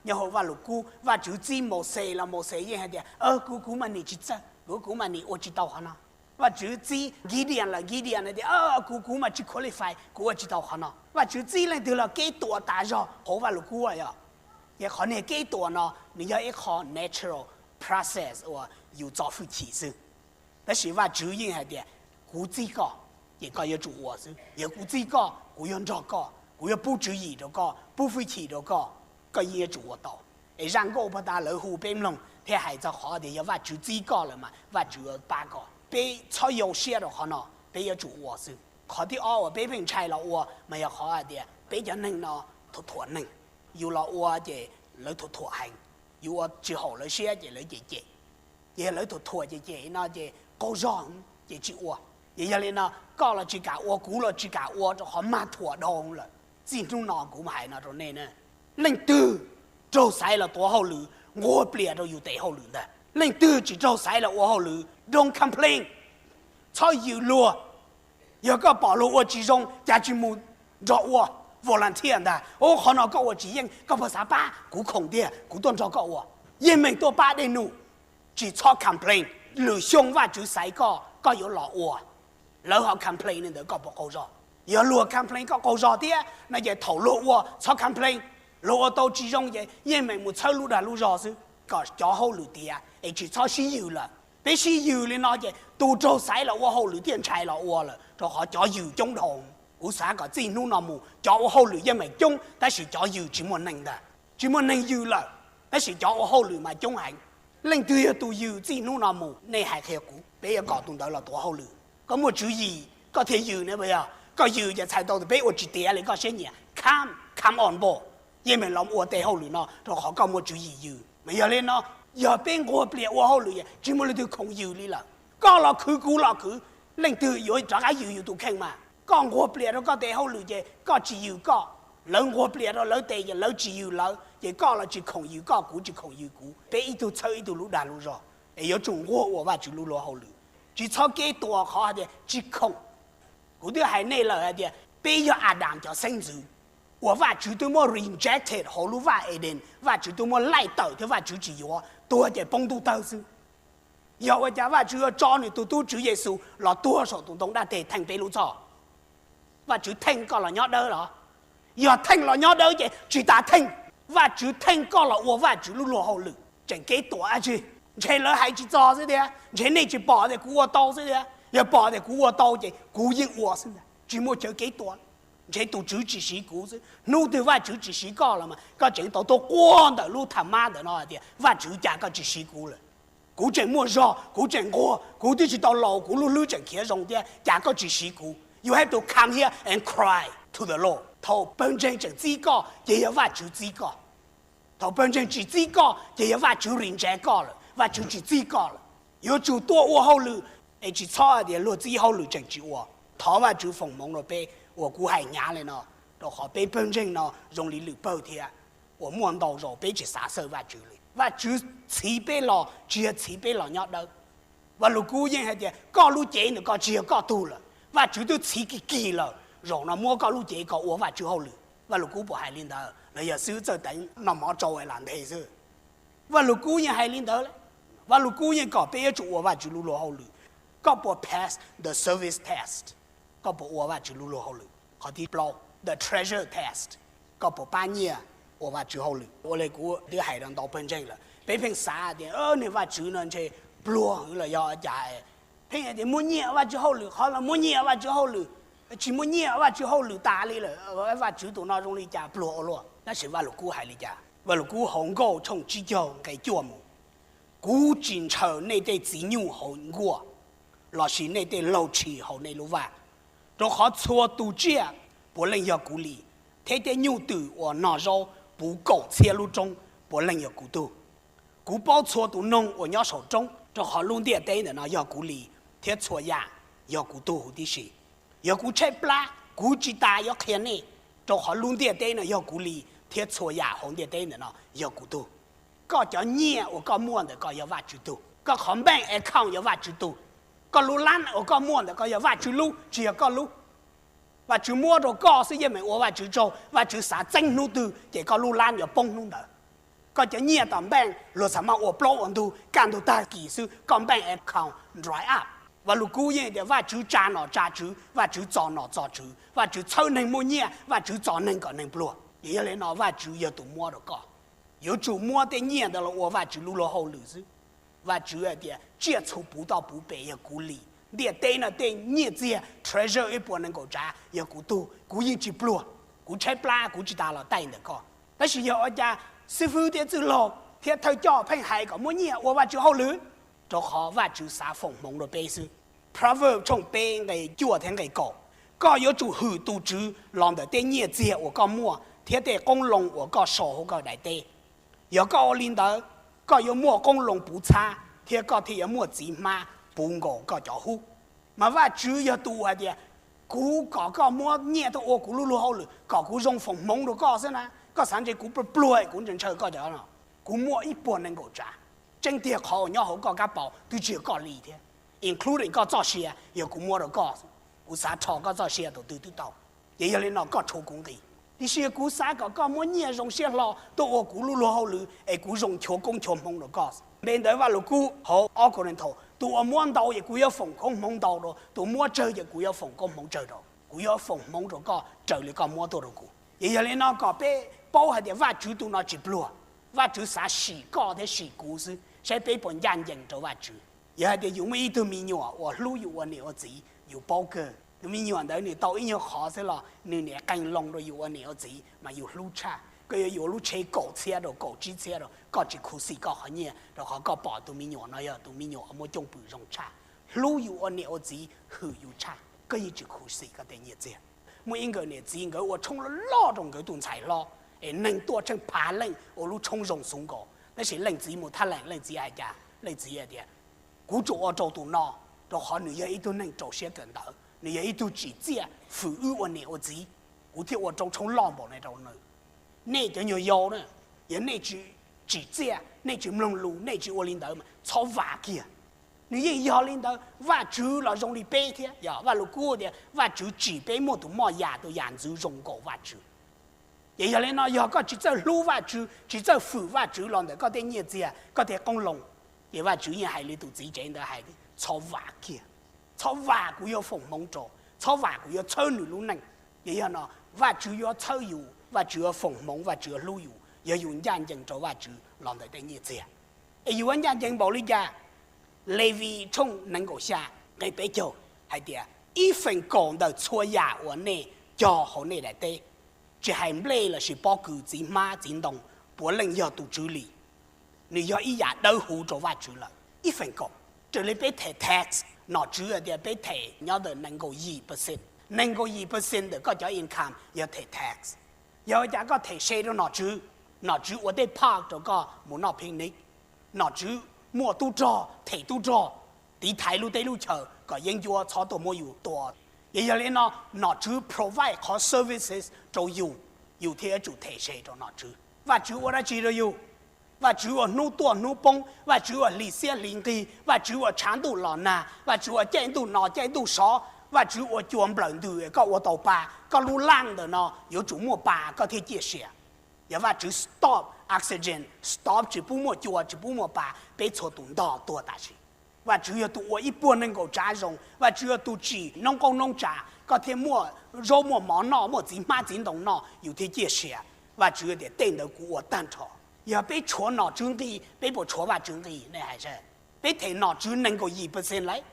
Nyob hauv Vaj Lug Kub, Vajtswv txib Mauxes los Mauxes yeej hais tias kuv kuv mas nim tsis txawj, kuv kuv mas nim ua tsis tau qhov no. Vajtswv txib Gideon los Gideon hais tias kuv kuv mas tsis qualify, kuv ua tsis tau qhov no. Vajtswv txib leej twg los kev tuam tas zog hauv Vaj Lug Kub yog. Ces qhov niag kev tuam no nws yog ib qho natural process uas yus txo hwj chim xwb. Tab sis Vajtswv yeej hais tias kuv txib koj, ces koj yuav tsum ua xwb. Yog kuv txib koj, kuv yuav nrog koj, kuv yuav pub tswv yim rau koj, pub hwj chim rau koj, koj yeej yuav tsum ua tau. Es zaj nkauj puag ta lawv hu peb mloog thiab hais txog qhov tias yog Vajtswv txib koj lawm mas Vajtswv yuav pab koj. Peb txhob yau siab rau qhov no, peb yuav tsum ua xwb. Qhov thib ob uas peb pheej ntshai los ua mas yog qhov hais tias peb cov neeg no thuam thuam neeg. Yus los ua ces lawv thuam thuam heev, yus ua tsis haum lawv siab ces lawv cem cem. Ces yog lawv thuam thuam cem cem no ces qaug zog ces tsis ua. Ces yog li no koj los tsis kam ua, kuv los tsis kam ua rau qhov mag thuam dhau lawm. Txij hnub no kuv hais no rau nej na, leej twg raug xaiv los tuav hauj lwm, nquag plias rau yus tes hauj lwm ntag. Leej twg tsis raug xaiv los ua hauj lwm, don't complain, txhob yws luag. Yog koj pom luag ua tsis zoo cas tsis mus nrog ua volunteer ntag. Ub, qhov no koj ua tsis yeej, koj puas xav pab? Kuv khoom tiag, kuv tuaj nrog koj ua. Yeej meem tuaj pab dej num, tsis txhob complain. Lwm xyoo Vajtswv xaiv koj, koj yuav los ua, lawv ho complain li ntawd koj puas qaug zog? Yog luag complain koj qaug zog thiab no ces thaum luag ua txhob complain. Luag ua tau tsis zoo ces yeej meem mus txhawb lub dag lub zog xwb, kom cov hauj lwm tiav es tsis txhob sib yws lawm. Peb sib yws li no ces tus raug xaiv los ua hauj lwm thiaj ntshai los ua lawm, rau qhov cov yws coob dhau. Kuv xav kom txij hnub no mus cov ua hauj lwm yeej meem coob tab sis cov yws tsis muaj neeg ntag. Tsis muaj neeg yws lawm, tab sis cov ua hauj lwm mas coob heev. Leej twg yog tus yws txij hnub no mus nej hais qhia kuv, peb yuav kom tus ntawd los tuav hauj lwm. Koj muaj tswv yim koj thiaj yws ne puas yog? Koj yws ces txhais tau tias peb ua tsis tiav li koj siab nyiam. Come, come on board. Yeej meem los ua tes hauj lwm no rau qhov koj muaj tswv yim yws. Mas yog li no, yog peb nquag plias ua hauj lwm es tsis muaj leej twg khoom yws li lawm. Koj los khwv, kuv los khwv, leej twg yuav rov qab yws yus tus kheej mas? Koj nquag plias rau koj tes hauj lwm ces koj tsis yws koj, lawv nquag plias rau lawv tes ces lawv tsis yws lawv, ces koj los tsis khoom yws koj, kuv tsis khoom yws kuv, peb ib tug txhawb ib tug lub dag lub zog. Es yuav tsum nquag ua Vajtswv lub luag hauj lwm, tsis txhob keb tua qhov hais tias tsis khoom. Kuv twb hais nej lawm hais tias peb yog Adam cov xeeb ntxwv uas Vajtswv twb muab rejected hauv lub vaj Eden, Vajtswv twb muab laij tawm thiab Vajtswv tsis yuav, tuag ces poob ntuj tawg xwb. Yog ua cas Vajtswv yuav tso nws tus tub Tswv Yexus los tuag saum tus ntoo dab teg theej peb lub txhoj? Vajtswv theej koj los nyob dawb los? Yog theej los nyob dawb ces tsis tas theej. Vajtswv theej koj los ua Vajtswv lub luag hauj lwm, tseem keb tua dab tsi? Ntshe lawv hais tsis txog xwb thiab, ntshe nej tsis pom tias kuv ua tau xwb thiab. Yog pom tias kuv ua tau ces kuv yeej ua xwb ntag, tsis muaj chaw keb tua. Ntshe tus Tswv tsis siv kuv xwb. Hnub twg Vajtswv tsis siv koj los mas koj tseem tau tuaj quaj ntawm lub tham mab ntawm no hais tias Vajtswv, cas koj tsis siv kuv lawm? Kuv tseem muaj zog, kuv tseem nquag, kuv twb tsis tau laus, kuv lub hlwb tseem khiav zoo thiab, cas koj tsis siv kuv? You have to come here and cry to the Lord. Thaum pawg ntseeg tseem txib koj ces yog Vajtswv txib koj. Thaum pawg ntseeg tsis txib koj ces yog Vajtswv reject koj lawm, Vajtswv tsis txib koj lawm. Yuav tsum tuaj ua hauj lwm, es tsis txhob hais tias luag txib hauj lwm tseem tsis ua. Thov Vajtswv foom hmoov rau peb uas kuv hais hnyav li no, rau qhov peb pawg ntseeg no zoo li lwm pawg thiab, uas muaj ntau zaus peb tsis xav xawj Vajtswv li. Vajtswv txhiv peb los tsis yog txhiv peb los nyob dawb. Vaj Lug Kub yeej hais tias koj lub cev ntawm koj tsis yog koj tug lawm, Vajtswv twb txhiv kig kig lawm, zaum no muab koj lub cev kom ua Vajtswv hauj lwm. Vaj Lug Kub puas hais li ntawd los yog xwb txawj teev noj mov tsau lam nthe xwb? Vaj Lug Kub yeej hais li ntawd. Vaj Lug Kub yeej kom peb yuav tsum ua Vajtswv lub luag hauj lwm. Koj puas pass the service test? Koj puas ua Vajtswv lub luag hauj lwm? Qhov thib plaub, the treasure test. Koj puas pab nyiaj ua Vajtswv hauj lwm? Ua li kuv twb hais rau ntau pawg ntseeg lawm, peb pheej xav tias niag Vajtswv no ntshe pluag los yog cas, pheej tias muaj nyiaj ua Vajtswv hauj lwm, qhov los muaj nyiaj ua Vajtswv hauj lwm, tsis muaj nyiaj ua Vajtswv hauj lwm tas li lawm, Vajtswv tus no zoo li cas pluag ua luaj. Tab sis Vaj Lug Kub hais li cas? Vaj Lug Kub hauv Nkauj tshooj tsib caug nqe cuaj mus, kuv tsis ntshaw nej tej txiv nyuj hauv nkuaj, lossis nej tej laug tshis hauv nej lub vaj, rau qhov txhua tus tsiaj puav leej yog kuv li, thiab tej nyuj twm uas nog zaub puv kaum txhiab lub roob puav leej yog kuv tug. Kuv paub txhua tus noog uas nyob saum roob, rau qhov lub ntiaj teb ntawm no yog kuv li, thiab txhua yam yog kuv tug huv tib si. Yog kuv tshaib plab, kuv tsis tas yuav qhia nej, rau qhov lub ntiaj teb no yog kuv li, thiab txhua yam hauv ntiaj teb ntawm no yog kuv tug. Koj cov nyiaj uas koj muaj ntawm koj yog Vajtswv tug. Koj qhov bank account yog Vajtswv tug. Koj lub lab uas koj muaj ntawm koj yog Vajtswv lub, tsis yog koj lub. Vajtswv muab rau koj xwb, yeej meem ua Vajtswv tsaug. Vajtswv xav txeeb hnub twg ces koj lub lab yuav poob hnub ntawd. Koj cov nyiaj tom bank luag xav mas ua plaub ua ntug, kaj ntug tag kis xwb koj bank account dry up. Vaj Lug Kub yeej tias Vajtswv tsa nom tsa tswv, Vajtswv txo nom txo tswv, Vajtswv txhawb neeg muaj nyiaj, Vajtswv txo neeg kom neeg pluag. Ces yog li no Vajtswv yog tus muab rau koj. Yuav tsum muab tej nyiaj ntawd los ua Vajtswv lub luag hauj lwm xwb. Vajtswv hais tias tsiaj txhu puv toj puv pes yog kuv li, ntiaj teb no tej nyiaj txiag treasure ib puas nees nkaum tsav yog kuv tug, kuv yeej tsis pluag. Kuv tshaib plab kuv tsis tas los taij ntawm koj. Tab sis yog ua cas xib fwb thiab txwj laug thiab thawj coj pheej hais kom muab nyiaj ua Vajtswv hauj lwm? Rau qhov Vajtswv xav foom hmoov rau peb xwb. Proverbs tshooj peb nqe cuaj thiab nqe kaum, koj yuav tsum hwm tus Tswv los ntawm tej nyiaj txiag uas koj muaj thiab tej qoob loo uas koj sau hauv koj daim teb. Yog koj ua li ntawd, koj yuav muaj qoob loo puv txhab thiab koj thiaj yuav muaj txiv hmab puv nkaus koj cov hub. Mas Vajtswv yog tus hais tias, kuv kom koj muab nyiaj tuaj ua kuv lub luag hauj lwm kom kuv zoo foom hmoov rau koj xwb na. Koj xav ntshe kuv pluag pluag kuv ntshaw ntshaw koj cov no? Kuv muaj ib puas nees nkaum tsav. Tseeb tiag qhov uas nyob hauv koj kab paus twb tsis yog koj li thiab, including koj txoj sia yog kuv muab rau koj. Kuv xav rho koj txoj sia tus twg twb tau. Ces yog li no koj tshuav kuv nqi. Tiam sis kuv xav kom koj muab nyiaj zoo siab hlo tuaj ua kuv lub luag hauj lwm es kuv zoo nchuav koob nchuav hmoov rau koj. Npe ntawd Vaj Lug Kub hauv ob Korinto, tus uas muab ntau ces kuv yuav foom koob hmoov ntau rau, tus muab tsawg ces kuv yuav foom koob hmoov tsawg rau. Kuv yuav foom hmoov rau koj raws li koj muab tuaj rau kuv. Ces yog li no kom peb paub hais tias Vajtswv tus no tsis pluag. Vajtswv xav sim koj thiab sim kuv xwb, saib peb puas ncaj ncees rau Vajtswv. Yog hais tias yus muaj ib tug me nyuam uas hlub yus ua niam ua txiv, yus paub kawg. Tus me nyuam ntawd nws tau ib nyuag qhov xwb los nws niam qee loo rau yus ua niam ua txiv mas yus hlub tshaj. Koj yuav yuav lub tsheb kaum txhiab rau, kaum tsib txhiab rau, koj tsis khuv xim koj qhov nyiaj, rau qhov koj pom tus me nyuam no yog tus me nyuam uas muaj cwj pwm zoo tshaj. Hlub yus ua niam ua txiv, hwm yus tshaj, koj yeej tsis khuv xim koj tej nyiaj txiag. Muaj ib nkawm niam txiv nkawd ua tshoob loj loj rau nkawd tus ntxhais hlob, Es neeg tuaj tsheej phav leej ua lub tshoob zoo xwb nkaus, tab sis leej txiv mus thaj leem, leej txiv hais cas? Leej txiv hais tias, kuv tsuas ua rau tus no, rau qhov nws yog ib tug neeg rau siab kawm ntawv, nws yog ib tug tsim txiaj fwm wb ua niam ua txiv, kuv thiaj ua rau tshoob loj npaum no rau nws. Nej cov nyuag yau na, yog nej tsis tsim txiaj, nej tsis mloog lus, nej tsis ua li ntawd mas txhob vam kiag. Nws yeej yog li ntawd, Vajtswv los zoo li peb thiab. Yog Vajluskub tias Vajtswv tsim peb muaj tus moj yam, tus yam ntxwv zoo nkaus Vajtswv. Ces yog li no, yog koj tsis txawj hlub Vajtswv, tsis txawj fwm Vajtswv los ntawm koj tej nyiaj txiag, koj tej qoob loo, ces Vajtswv yeej hais li tus txiv tsev ntawd hais, txhob vam kiag, txhob vam, kuv yuav foom hmoov rau, txhob vam, kuv yuav txhawb nws lub neej. Ces yog no, Vajtswv yuav txhawb yus, Vajtswv yuav foom hmoov, Vajtswv yuav hlub yus yog yus ncaj ncees rau Vajtswv los ntawm tej nyiaj txiag. Es yus yuav ncaj ncees npaum li cas? Levis tshooj nees nkaum xya, nqe peb caug hais tias, ib feem kaum ntawm txhua yam uas nej cog hauv nej daim teb, tsis hais nplej lossis pob kws, txiv hmab txiv ntoo, puav leej yog tus Tswv li. Nws yog ib yam dawb huv rau Vajtswv lawm. Ib feem kaum, raws li peb them tax, nom tswv hais tias peb them nyob ntawm nees nkaum yim percent, nees nkaum yim percent ntawm koj cov income yog them tax. Yog ua cas koj them se rau nom tswv, nom tswv ua tej park rau koj mus noj picnic, nom tswv muaj tub rog, them tub rog, tiv thaiv lub teb lub chaw kom yeeb ncuab txhob tuaj muab yus tua. Ces yog li no, nom tswv provide qhov services rau yus, yus thiaj yuav tsum them se rau nom tswv. Vajtswv ua dab tsi rau yus? Vajtswv ua hnub tuaj hnub poob, Vajtswv ua hli xiab hli nqig, Vajtswv ua tshav ntuj los nag, Vajtswv ua caij ntuj no caij ntuj sov, Vajtswv ua cua nplawm ntws, koj ua tau pa, koj lub laj ntawm no yuav tsum muaj pa koj thiaj ciaj sia. Yog Vajtswv stop oxygen, stop tsis pub muaj cua tsis pub muaj pa, peb txhua tus ntog tuag tam sim. Vajtswv yog tus ua ib puag nees nkaum tsav zoo, Vajtswv yog tus tsim noob qoob noob tsav koj thiaj muaj zaub muaj mov noj, muaj txiv hmab txiv ntoo noj, yus thiaj ciaj sia. Vajtswv tias tej ntawd kuv ua tag nrho. Yog peb tshuav nom tswv nqi, peb puas tshuav Vajtswv nqi? Nej hais saib. Peb them nom tswv nees nkaum yim percent lawm,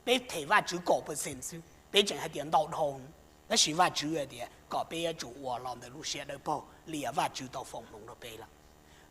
peb them Vajtswv kaum percent xwb, peb tseem hais tias ntau dhau. Tab sis Vajtswv hais tias kom peb yuav tsum ua los ntawm lub siab dawb paug li Vajtswv tau foom hmoov rau peb lawm.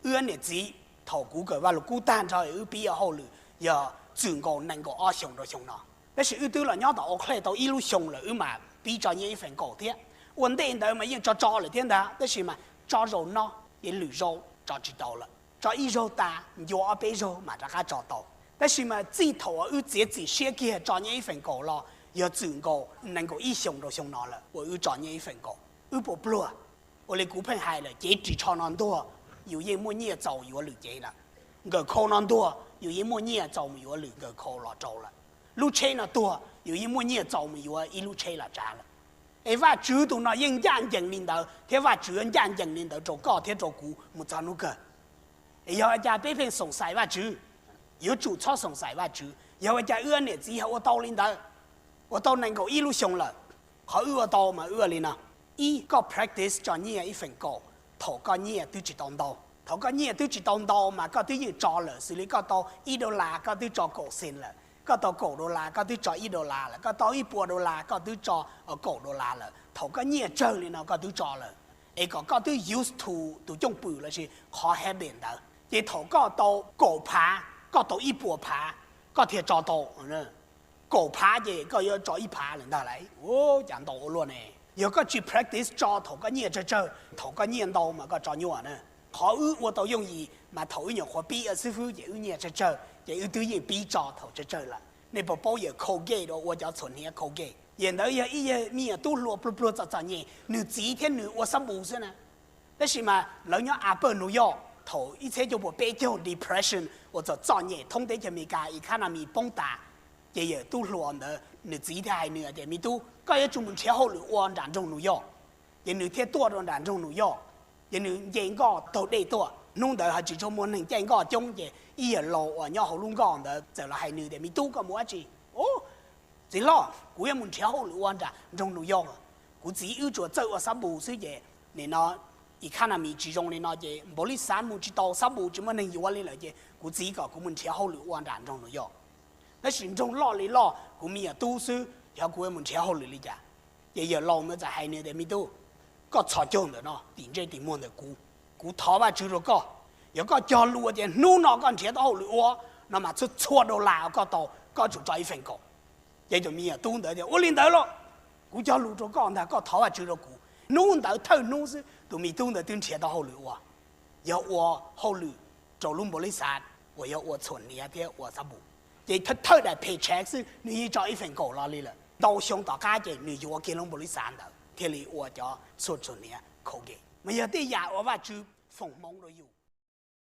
Wb niam txiv, thaum kuv kawm Vajluskub tag nrho wb pib ua hauj lwm yog txwm nkaus nees nkaum ob xyoos rau xyoo no. Tab sis wb twb los nyob tom Oak Cliff tau ib lub xyoo lawm wb mam pib tso nyiaj ib feem kaum thiab. Ua ntej ntawd mas yeej tso tso lawm thiab ntag, tab sis mas tso zaum no ces lwm zaus tso tsis tau lawm. Tso ib zaug tas, ncua ob peb zaug mam rov qab tso tau. Tab sis mas txij thaum uas wb txiav txim siab kiag tso nyiaj ib feem kaum los yog txwm nkaus nees nkaum ib xyoos rau xyoo no lawm uas wb tso nyiaj ib feem kaum. Wb puas pluag? Ua li kuv pheej hais lawm, cev ris tsho no ntuag, yus yeej muaj nyiaj txaus yuav lwm cev lawm. Nkawm khau no ntuag, yus yeej muaj nyiaj txaus mus yuav lwm nkawm khau los rau lawm. Lub tsheb no tuag, yus yeej muaj nyiaj txaus mus yuav ib lub tsheb los tsav lawm. Es Vajtswv tus no yeej ncaj ncees li ntawd, thiab Vajtswv yuav ncaj ncees li ntawd rau koj thiab rau kuv mus txog hnub kawg. Es yog ua cas peb pheej xoom xaiv Vajtswv? Yuav tsum txhob xoom xaiv Vajtswv. Yog ua cas wb niam txiv ho ua tau li ntawd, ua tau nees nkaum ib lub xyoo lawm? Qhov wb ua tau mas wb ua li no. Ib, koj practice tso nyiaj ib feem kaum thaum koj nyiaj twb tsis tau ntau. Thaum koj nyiaj twb tsis tau ntau mas koj twb yeej tso lawm, xws li koj tau ib dollar koj twb tso kaum cent lawm, koj tau kaum dollar koj twb tso ib dollar lawm, koj tau ib puas dollar koj twb tso kaum dollar lawm. Thaum koj nyiaj tsawg li no koj twb tso lawm, es kom koj twb used to tus cooj pwm lossis qhov habit ntawd. Ces thaum koj tau kaum phav, koj tau ib puas phav, koj thiaj tso tau. Kaum phav ces koj yuav tso ib phav lawm ntag lauj. Cas ntau ua luaj ne. Yog koj tsis practice tso thaum koj nyiaj tsawg tsawg, thaum koj nyiaj ntau mas koj tso nyuaj na. Qhov wb ua tau yooj yim mas thaum wb nyuam qhuav pib ua xib fwb ces wb nyiaj tsawg tsawg ces wb twb yeej pib tso thaum tsawg tsawg lawm. Nej puas paub yawm Colgate uas ua cov txhuam hniav Colgate? Yawm ntawd yog ib yawg me nyuam tub hluas pluag pluag txom txom nyem, nws txiv thiab nws ua xab npus xwb na. Tab sis mas lawv nyob Upper New York thaum ib txhiab cuaj puas peb caug depression uas txom txom nyem thoob teb chaws Amelikas economy poob tas, ces yawm tub hluas ntawd nws txiv thiaj hais nws hais tias, me tub, koj yuav tsum mus nrhiav hauj lwm ua nram nroog New York. Ces nws thiaj tuaj rau nram nroog New York, ces nws nce nkoj taug dej tuaj. Hnub ntawd ho tsis tshua muaj neeg caij nkoj coob, ces ib yawm laus uas nyob hauv lub nkoj ntawd txawm los hais nws tias, me tub, koj mus dab tsi? Txiv hlob, kuv yuav mus nrhiav hauj lwm ua nram nroog New York. Kuv txiv wb tsuas txawj ua xab npus xwb ces nim no economy tsis zoo li no ces npaum li xav mus tsis tau, xab npus tsis muaj neeg yuav li lawm ces kuv txiv kom kuv mus nrhiav hauj lwm ua nram nroog New York. Tab sis nroog loj li loj, kuv me nyuam tub xwb, yog kuv yuav mus nrhiav hauj lwm li cas? Ces yawm laus ntawd txawm hais nws tias, me tub, koj txhos caug ntawm no tim ntsej tim muag ntawm kuv, kuv thov Vajtswv rau koj. Yog koj cog lus tias hnub no koj nrhiav tau hauj lwm ua no mas txhua txhua dollar koj tau, koj tsum tso ib feem kaum. Ces tus me nyuam tub ntawd tias, ua li ntawd los, kuv cog lus rau koj ntag, koj thov Vajtswv rau kuv. Hnub ntawd thawj hnub xwb tus me tub ntawd twb nrhiav tau hauj lwm ua, yog ua hauj lwm rau lub npaum li xav uas yog ua txhuam hniav thiab ua xab npum. Ces thawj daim paycheck xwb nws yeej tso ib feem kaum los li lawm. Ntau xyoo tom qab ces nws yuav kiag lub npaum li xav ntawd thiaj li ua cov txhuam txhuam hniav Colgate. Mas yog tej yam uas Vajtswv foom hmoov rau yus.